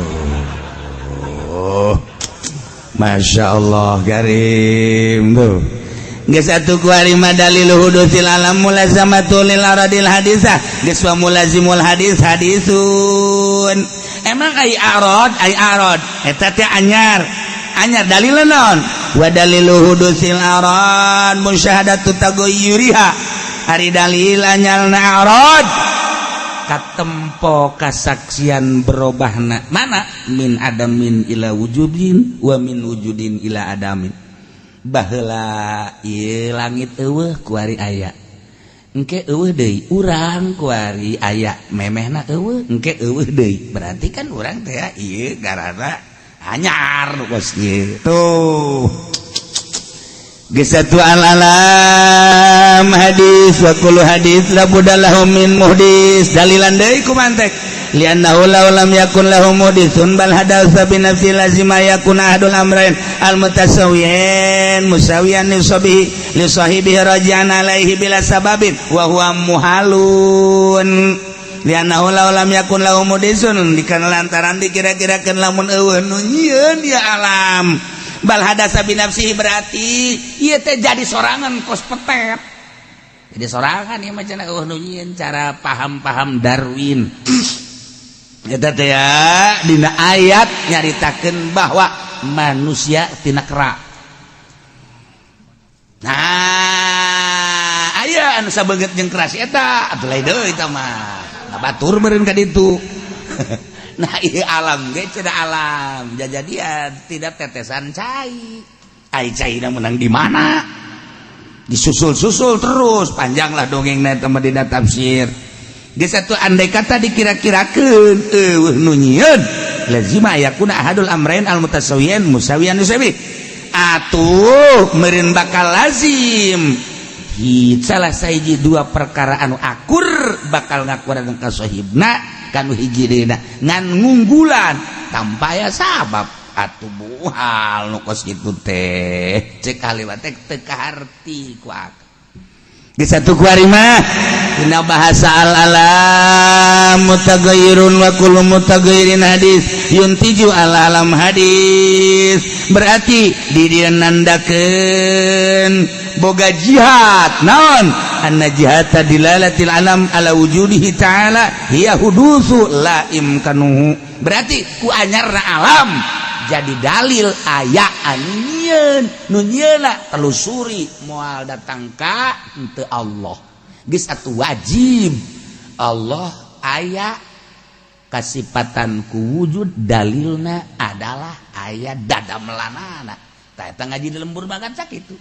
Masya Allah garim tuh. Geus atuh kuari mah dalil hudusil alam mulazamatu lil aradil hadisah, geus wa mulazimul hadis hadisun. Emang ai arad, ai arad eta teh anyar anyar, dalil naon? Wa dalilu hudusil arad musyahadatu taghayyuriha. Ari dalil anyarna arad katempo kasaksian berobahna, mana min adamin ila wujudin wa min wujudin ila adamin. Baheula ieu langit euweuh, kuari aya. Engke euweuh deui urang, kuari aya. Memehna euweuh, engke euweuh deui. Berarti kan urang teh ieu garana anyar nu kos kieu tuh. Geus atuh, al alam hadis wa kullu hadis la budda lahu min muhdis. Dalilan deui ku mantek, li'annahu law lam yakun lahu muhdisun bal hadatsa bi nafsi lazima yakun ahadul amrain al mutasawiyin musawiyan li sabihi li sahibihi raji'an alaihi bila sababin wa huwa muhalun. Li'annahu law lam yakun lahu muhdisun, dikana lantaran dikira-kirakeun lamun euweuh nu nyieun ya alam, bal hadasa bi nafsihi, berarti ieu teh jadi sorangan kos petet, jadi sorangan ieu mah cenah, euweuh nu nyieun, cara paham-paham Darwin eta teh ya. Dina ayat nyaritakeun bahwa manusia tina kera. Nah, aya anu sabeungeut jeung keras eta atuh lain deui, eta mah batur meureun ka ditu. Nah, ieu alam ge cenah alam jajadian tidak tetesan cai. Ai caina menang di mana? Disusul-susul terus, panjanglah dongengna eta mah dina tafsir. Geus atuh, andai kata dikira-kirakeun euweuh nu nyieun, lazima yakuna ahadul amrain al mutasawiyan musawiyan yusawi, atuh meureun bakal lazim salah sahiji dua perkara anu akur bakal ngakuran ka sahibna kanu hiji deuna ngan ngunggulan tanpa aya sabab. Atuh muhal nu kos kitu teh, cek ahli teh teu kaharti ku akal. Geus atuh, kuari mah dina bahasa al alam mutaghayyirun wa kullu mutaghayyirin hadis yuntiju al alam hadis. Berarti di dieu nandakeun boga jihad naon, anna jihata dilalatil alam ala wujudihi ta'ala hiya hudusu la imkanuhu. Berarti ku anyarna alam jadi dalil aya anu nyieun. Nu nyieunna telusuri moal datang ka henteu Allah. Geus atuh, wajib Allah aya kasipatan ku wujud, dalilna adalah aya dadamelanana. Tah, eta ngaji di lembur makan sakitu.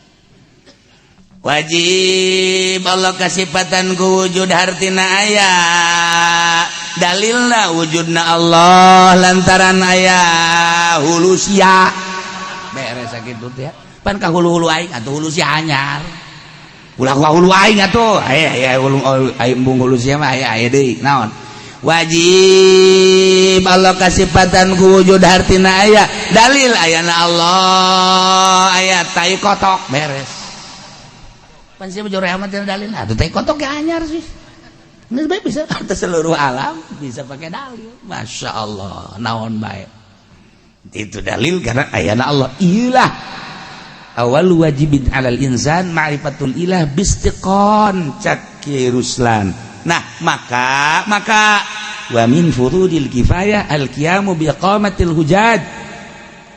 Wajib Allah kasipatan ku wujud hartina aya dalilna wujudna Allah lantaran aya hulu sia. Beres sakitu teh. Pan ka hulu-hulu aing atuh, hulu sia anyar, ulah ka hulu aing atuh. Aya aya hulu aing, embung hulu sia mah aya aya deui naon. Wajib Allah kasipatan ku wujud hartina aya dalil ayana Allah, aya tai kotok. Beres. Pan sia mah jore amat dalil atuh, tai kotok ge anyar sih. Geus bae, bisa atas seluruh alam bisa pakai dalil. Masya Allah, naon bae itu dalil karena ayana Allah. Iyalah, awal wajibin alal insan ma'rifatul ilah bistiqon, cak Ki Ruslan. Nah, maka maka wa min furudil kifayah al qiyamu bi iqamatil hujaj.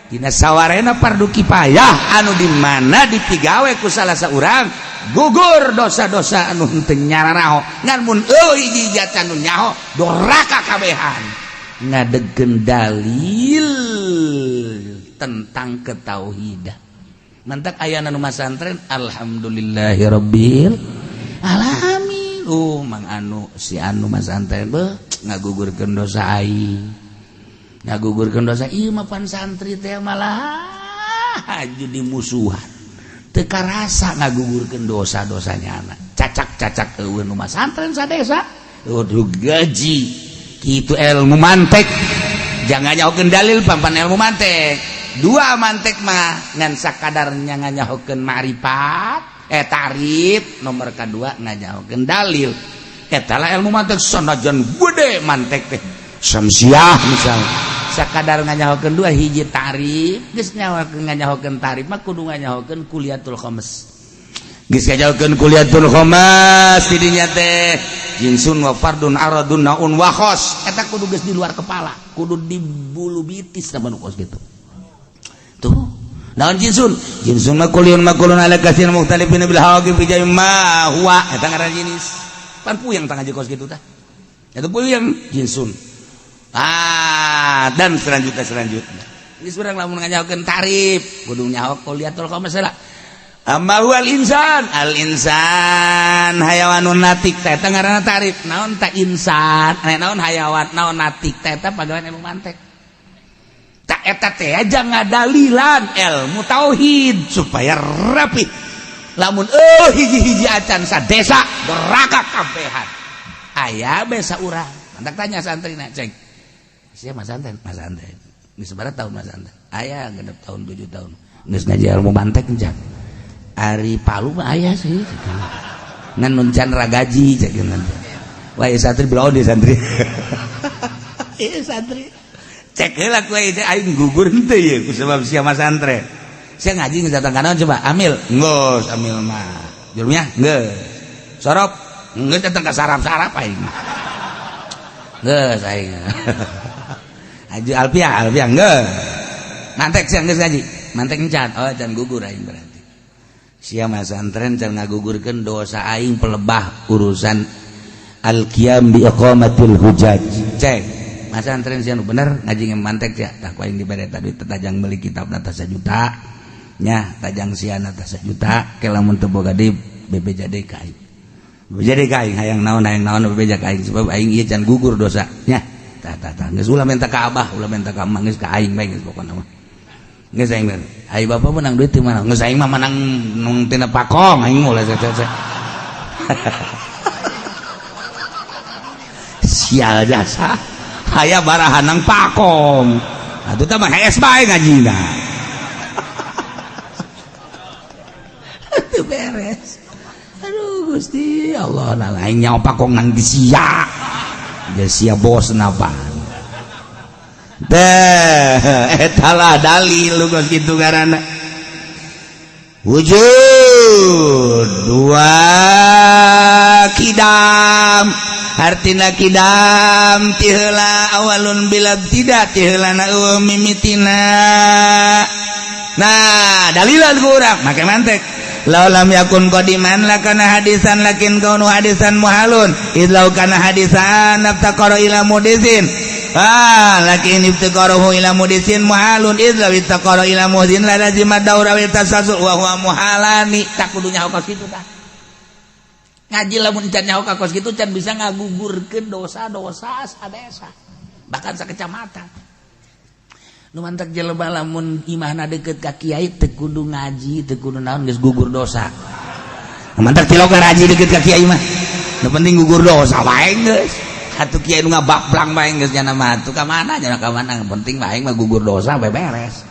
Dina sawarena fardu kifayah anu di mana dipigawe ku salah saurang gugur dosa-dosa anu henteu nyararaho, ngan mun eueuh hiji jatan nu nyaho, doraka kabehan ngadegkeun dalil tentang ketauhidan. Mantak ayana nu masantren, alhamdulillahirabbil alamin. Oh, mang anu si anu masantren beuh ngagugurkeun dosa aing, ngagugurkeun dosa ieu mah. Pan santri teh malah haju di musuhan, teu karasa ngagugurkeun dosa-dosanya anak cacak-cacak. Eueuh nu masantren sadesa udah gaji kitu. Ilmu mantek jangan nyahokeun dalil pampan. Ilmu mantek dua mantek mah ngan sakadarnya nganyahokeun ma'rifat, tarif nomor kedua nganyahokeun dalil. Eta lah ilmu mantek. Sanajan gede mantek teh samsiah misalnya, sakadar nganyahokeun dua hiji tarif. Geus nyahokeun, nganyahokeun tarif mah kudu nganyahokeun kuliatul khams. Geus kajaukeun kuliatul khomas di dinya teh jinsun wa fardun aradun naun wa khos, eta kudu geus di luar kepala, kudu di bulu bitis sama nu kos gitu. Tuh naon jinsun? Jinsun mah kuliun makulun ala kasir mukhtalifin bil hawaqi fi jami ma huwa, eta ngaran jenis. Pan puyeng tang ngaji kos gitu tah, eta puyeng jinsun. Ah, dan selanjutnya selanjutnya geus urang lamun ngajakeun tarif kudu nyaho kuliatul khomas lah. Amma huwa al insan, al insan hayawanun natik, teh eta ngaranna tarif. Naon ta insan? Naon hayawan, naon natik, teh eta pagawean ilmu mantek. Tak eta teh aja ngadalilan ilmu tauhid supaya rapi. Lamun hiji-hiji acan sadesa doraka kabehan. Aya besa urang. Mantak tanya santrina, cek. Sia masantren, masantren. Geus sabaraha tahun masantren? Aya 6 tahun, 7 tahun. Geus ngaji ilmu mantek encan? Ari Palu mah aya sih. Ngan nun can ragaji cek. Wah, ieu santri belaon di santri. Ieu santri. Cek heula ku aing gugur henteu ieu ku sebab sia masantren. Sia ngaji geus datang kana coba amil. Geus amil mah. Jurumnya geus. Sorop geus datang ka sarap-sarap aing. Geus aing. Haji Alfiah, Alfiah geus. Mantek sia geus ngaji. Mantek encan. Oh, can gugur aing berarti. Sia masantren can ngagugurkeun dosa aing pelebah urusan al-qiyam bi iqamatil hujaj. Cek masantren sia nu bener ngaji mantek sia, tah ku aing dibere tadi tajang meuli kitab na sajuta nya, tajang sia na sajuta, ke lamun teu boga deui bebeja deui ka aing, bebeja deui ka aing, hayang naon hayang naon bebeja ka aing, sebab aing ieu can gugur dosa nya. Tah tah tah, geus ulah minta ka abah, ulah minta ka emak, geus ka aing bae geus pokona mah. Geus aing bener. Ai bapak menang duit di mana? Geus aing mah menang nung tina pakong aing mulai saya. Sial jasa. Aya barahanang pakong. Atuh tah mah hees bae ngajina. Teu beres. Aduh Gusti Allah, lah aing nyawa pakong nang di sia. Geus sia bos napa. Teh eta lah dalil lu geus kitu ngaranna. Wujud dua kidam, artina kidam ti heula awalun bila tidak ti heulana eueuh mimitina. Nah, dalilan ku urang make mantek. Law lam yakun qadiman lakana hadisan lakin kaunu hadisan muhalun idlau kana hadisan naftaqara ila mudisin. Ah, lakin iftiqaruhu ila mudisin muhalun idza iftaqara ila muhsin la lazima daura wa tasasul wa huwa muhalani. Tak kudu nyaho kos kitu tah. Ngaji lamun can nyaho ka kos kitu can bisa ngagugurkeun dosa-dosa sadesa. Bahkan sakecamatan. Nu mantak jelema lamun imahna deukeut ka kiai teu kudu ngaji, teu kudu naon geus gugur dosa. Nu mantak tilok ngaji deukeut ka kiai mah. Nu penting gugur dosa wae geus. Atuh kiai nu ngabaplang bae geus nya mah atuh ka mana nya ka mana, penting mah aing mah gugur dosa bae beres.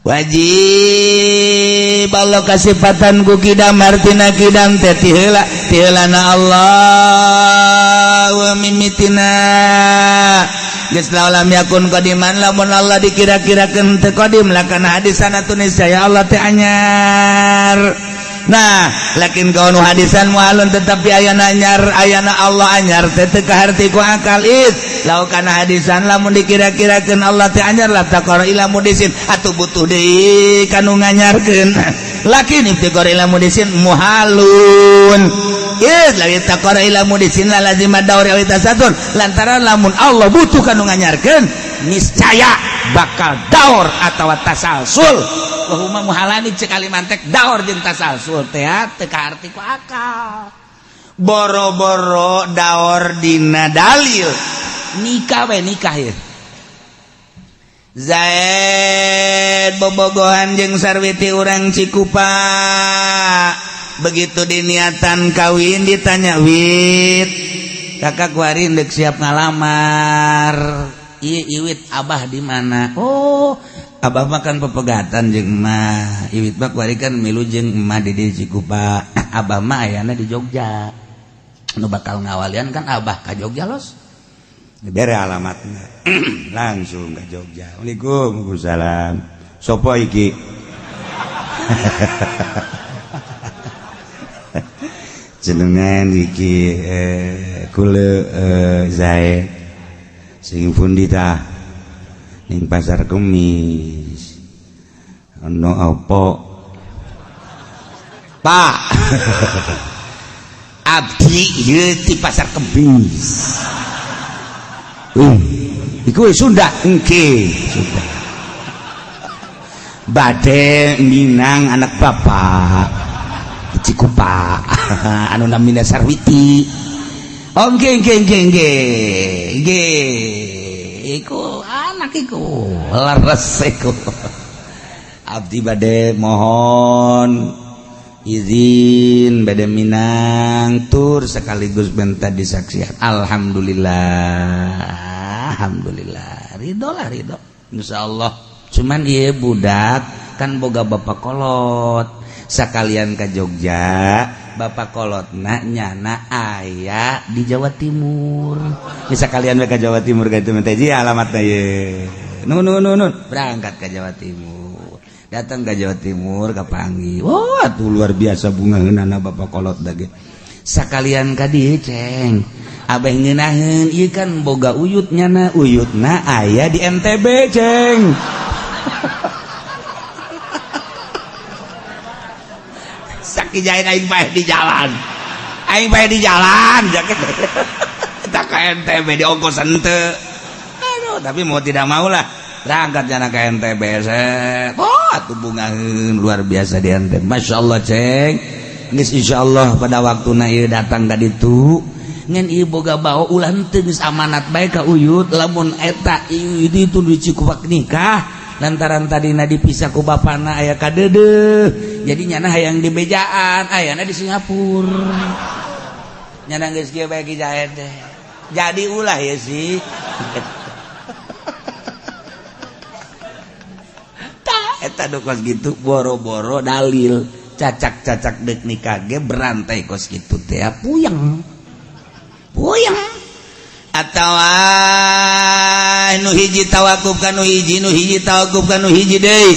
Wajib Allah kasifatan ku kidam, artina kidam teh ti heula, ti heulana Allah wa mimitina. Geus lam yakun qadiman, lamun Allah dikira-kirakeun teu qadim lakana hadisan atuh niscaya Allah teh anyar. Nah, lakin kaunu hadisan mualun tetapi ayana anyar, ayana Allah anyar teh teu kaharti ku akal. Id lau kana hadisan lamun dikira-kirakeun Allah teh anyar la taqara ila mudisin atuh butuh deui kanu nganyarkeun. Lakin iftiqar ila mudisin muhalun id la taqara ila mudisin la lazima daur wa tasatun, lantaran lamun Allah butuh kanu nganyarkeun niscaya bakal daur atawa tasalsul. Wahuma muhalani cek kalimantek daur jeung tasalsul teh teu kaarti ku akal. Boro-boro daur dina dalil nikah we nikah ye. Zaid bobogohan jeung sarwiti urang Cikupa. Begitu diniatan kawin ditanya, "Wit, kakak kuari ndek siap ngalamar. Ieu Iwit abah di mana?" "Oh, abah makan pepegatan jeung emak. Iwit mah kuari kan milu jeung emak di di Cikupa. Abah mah ayana di Jogja. Nu bakal ngawalian kan abah ka Jogja los." Dibere alamatna. Langsung ke Jogja. "Waalaikumsalam. Sopo iki?" Jenengan iki kula Zaid sing pundi tah ning pasar Kemis ono apa Pak? Abdi ieu ti pasar Kemis. Iku Sunda engke Sunda bade minang anak bapak Cikupa anu namina Sarwiti. Oh, nggih nggih nggih nggih nggih, iku anak iku leres iku. Abdi bade mohon izin bade minang tur sekaligus minta disaksian. Alhamdulillah, alhamdulillah, ridho lah, ridho insyaallah. Cuman iya budak kan boga bapak kolot sekalian ke Jogja, bapak kolot nyana aya di Jawa Timur, bisa kalian ke Jawa Timur gitu minta ji alamatnya ye nun nun nun nun. Berangkat ke Jawa Timur, datang ke Jawa Timur ke Pangi. Wah, tuh luar biasa bunga ngeunana bapak kolot dage sekalian ka dieu. Ceng, abeh ngeunaheun ieu kan boga uyut, nyana uyutna aya di NTB, ceng. Sakit jain aing paeh di jalan, aing paeh di jalan tak ke NTB di ongkos henteu. Aduh, tapi mau tidak mau lah berangkat jana ke NTB. Set, oh atuh bungaheun luar biasa di NTB, Masya Allah. Ceng, geus insyaallah pada waktuna ieu datang ka ditu. Ngan ieu boga bawa ulah henteu, geus amanat bae ka uyut lamun eta ieu itu di Cikupak nikah lantaran tadina dipisah ku bapana aya kadeudeung, jadi nyana hayang di bejaan ayana di Singapura. Nyana geus kieu bae ki jahe teh jadi ulah ya sih. Tah eta nu kos gitu boro-boro dalil cacak-cacak deuk nikah ge berantai kos kitu teh puyeng puyeng. Atawa nu hiji tawakuf ka nu hiji, nu hiji tawakuf ka nu hiji deui.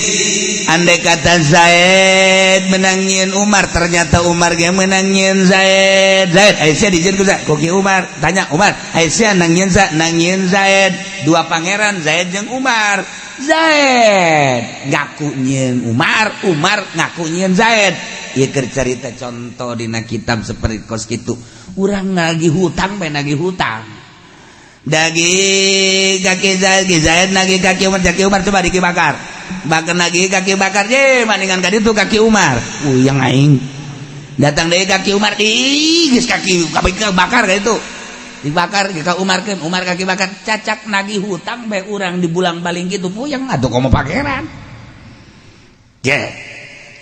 Andai kata Zaid menang nyieun Umar, ternyata Umar ge menang nyieun Zaid. Zaid Aisyah dijieun ku ku Ki Umar. Tanya Umar, Aisyah nang nyieun sa nang nyieun Zaid. Dua pangeran Zaid jeung Umar. Zaid ngaku nyieun Umar, Umar ngaku nyieun Zaid. Ieu keur carita contoh dina kitab seperti kos kitu. Urang nagih hutang bae, nagih hutang dagi kaki Zaid, Zaid nagih kaki Umar, kaki Umar coba diki bakar bakar nagih kaki bakar ye maningan ka ditu kaki Umar uyang aing datang deui kaki Umar ih geus kaki bakar ka itu dibakar ka Umar keun Umar kaki bakar cacak nagih hutang bae urang dibulang baling kitu puyeng atuh komo pangeran. Je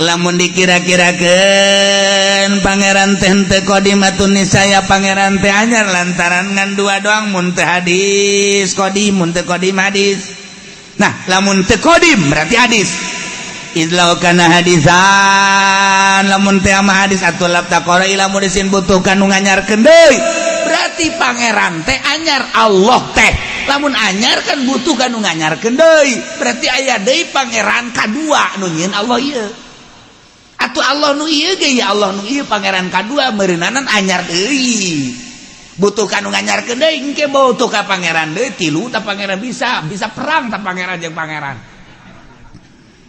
lamun dikira-kirakeun pangeran teh henteu qadimatun nisaya pangeran teh anyar lantaran ngan dua doang mun teu hadis qadim mun teu qadim hadis. Nah, lamun teu qadim berarti hadis idlau kana hadisan lamun teh ama hadis atuh lap taqara ila mudisin butuh kanu nganyarkeun deui berarti pangeran teh anyar. Allah teh lamun anyar kan butuh kanu nganyarkeun deui berarti aya deui pangeran kadua nu nyieun Allah ieu atau Allah nu ieu ge ya Allah nu ieu pangeran kadua meureunanan anyar deui butuh kanu nganyarkeun deui engke butuh ka pangeran deui tilu ta pangeran bisa bisa perang ta pangeran jeung pangeran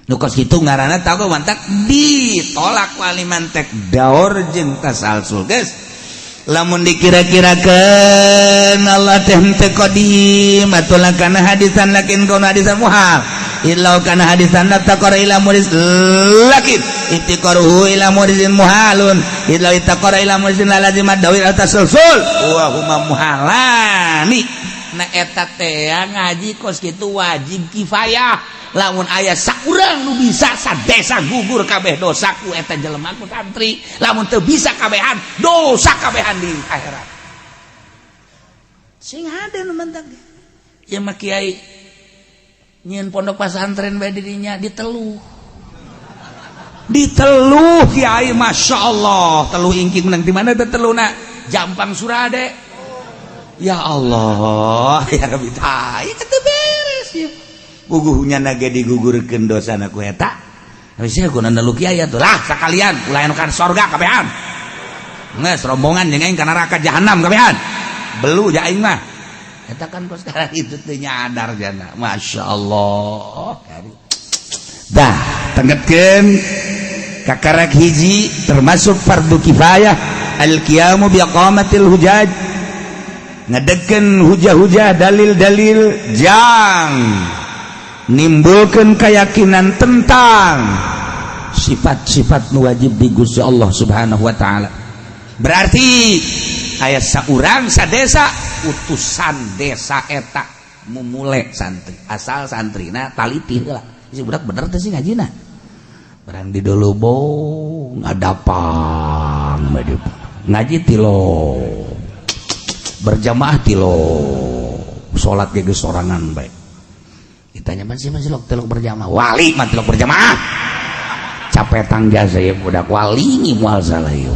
nu kos kitu ngaranna tau mantak ditolak wali mantek daur jeung tasalsul. Geus lamun dikira-kirakeun Allah teh henteu qadim atuh kana hadisan lakin kono hadisan muhal illau kana hadisan la taqara ila muris lakin ittiqaruhu ila murisin muhalun illau ittaqara ila murisin la lazim dawil tasalsul wa huma muhalani. Nah eta teh ngaji kos kitu wajib kifayah lamun aya saurang nu bisa sadesa gugur kabeh dosaku eta jelema ku santri lamun teu bisa kabehan dosa kabehan di akhirat sing hade nu mentak ieu mah kiai nyieun pondok pasantren bae dirinya diteluh diteluh kiai Masya Allah teluh ingking menang di mana teh teluna Jampang Surade ya Allah ya Rabbi tah ieu teu beres ya puguhnya nage digugurkeun dosana ku eta. Tapi guna lu kiai atuh lah sakalian ulah anu kan sorga kabehan. Geus rombongan jeung aing ka neraka jahanam kabehan. Belu ja aing mah. Eta kan kos sekarang itu teu nyadar jana. Masya Allah. Dah, tenggetkeun kakarak hiji termasuk fardu kifayah al-qiyamu bi iqamatil hujaj. Ngedegkeun hujah-hujah, dalil-dalil jang nimbulkan keyakinan tentang sifat-sifat nu wajib di Gusti Allah Subhanahu wa taala. Berarti aya saurang sadesa, utusan desa eta mumule santri, asal santrina taliti heula. Si budak bener teh sih ngajina. Barang di dolobong ngadapang ngaji tilo, berjamaah tilo, salat ge sorangan bae. Ditanya masih masih lok telok berjamaah, wali mah tilok berjamaah, capek tangga saya budak wali moal salah ieu.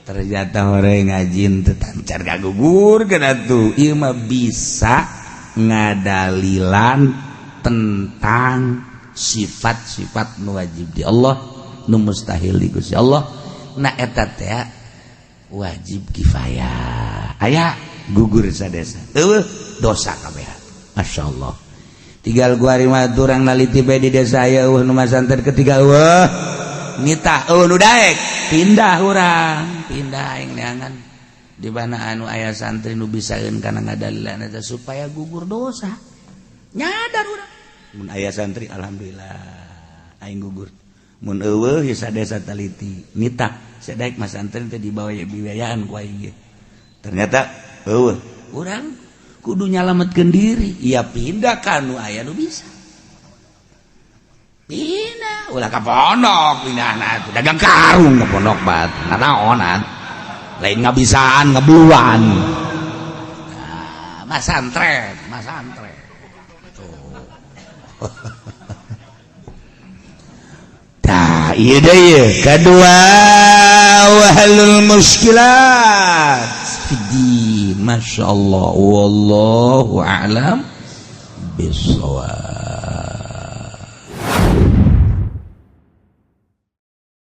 Ternyata orang ngajin teu tancar gagugur kena tuh. Ieu mah bisa ngadalilan tentang sifat-sifat nu wajib di Allah, nu mustahil di Gusti Allah. Nah, eta teh wajib kifayah, aya gugur sadesa, eueuh dosa kabeh. Masya Allah. Tinggal gua mah urang naliti bae di desa aya eueuh nu masantren. Ketiga eueuh nitah, eueuh nu daek pindah, urang pindah, aing neangan di mana anu aya santri nu bisaeun kana ngadalilan eta supaya gugur dosa. Nyadar urang mun aya santri, alhamdulillah aing gugur. Mun eueuh ya sadesa taliti nitah sadaek masantren teh dibawa biayaan ku aing ge. Ternyata eueuh, urang kudu nyalametkeun diri ya, pindah ka nu aya nu bisa. Pindah ulah ka pondok, pindah tuh dagang karung ka pondok bat nanaonan lain ngabisaan ngebeluan. Nah, masantren masantren tuh. Tah, iya deh ieu. Kedua, wahalul muskilat fid. Masya Allah, wallahu a'lam bissawab.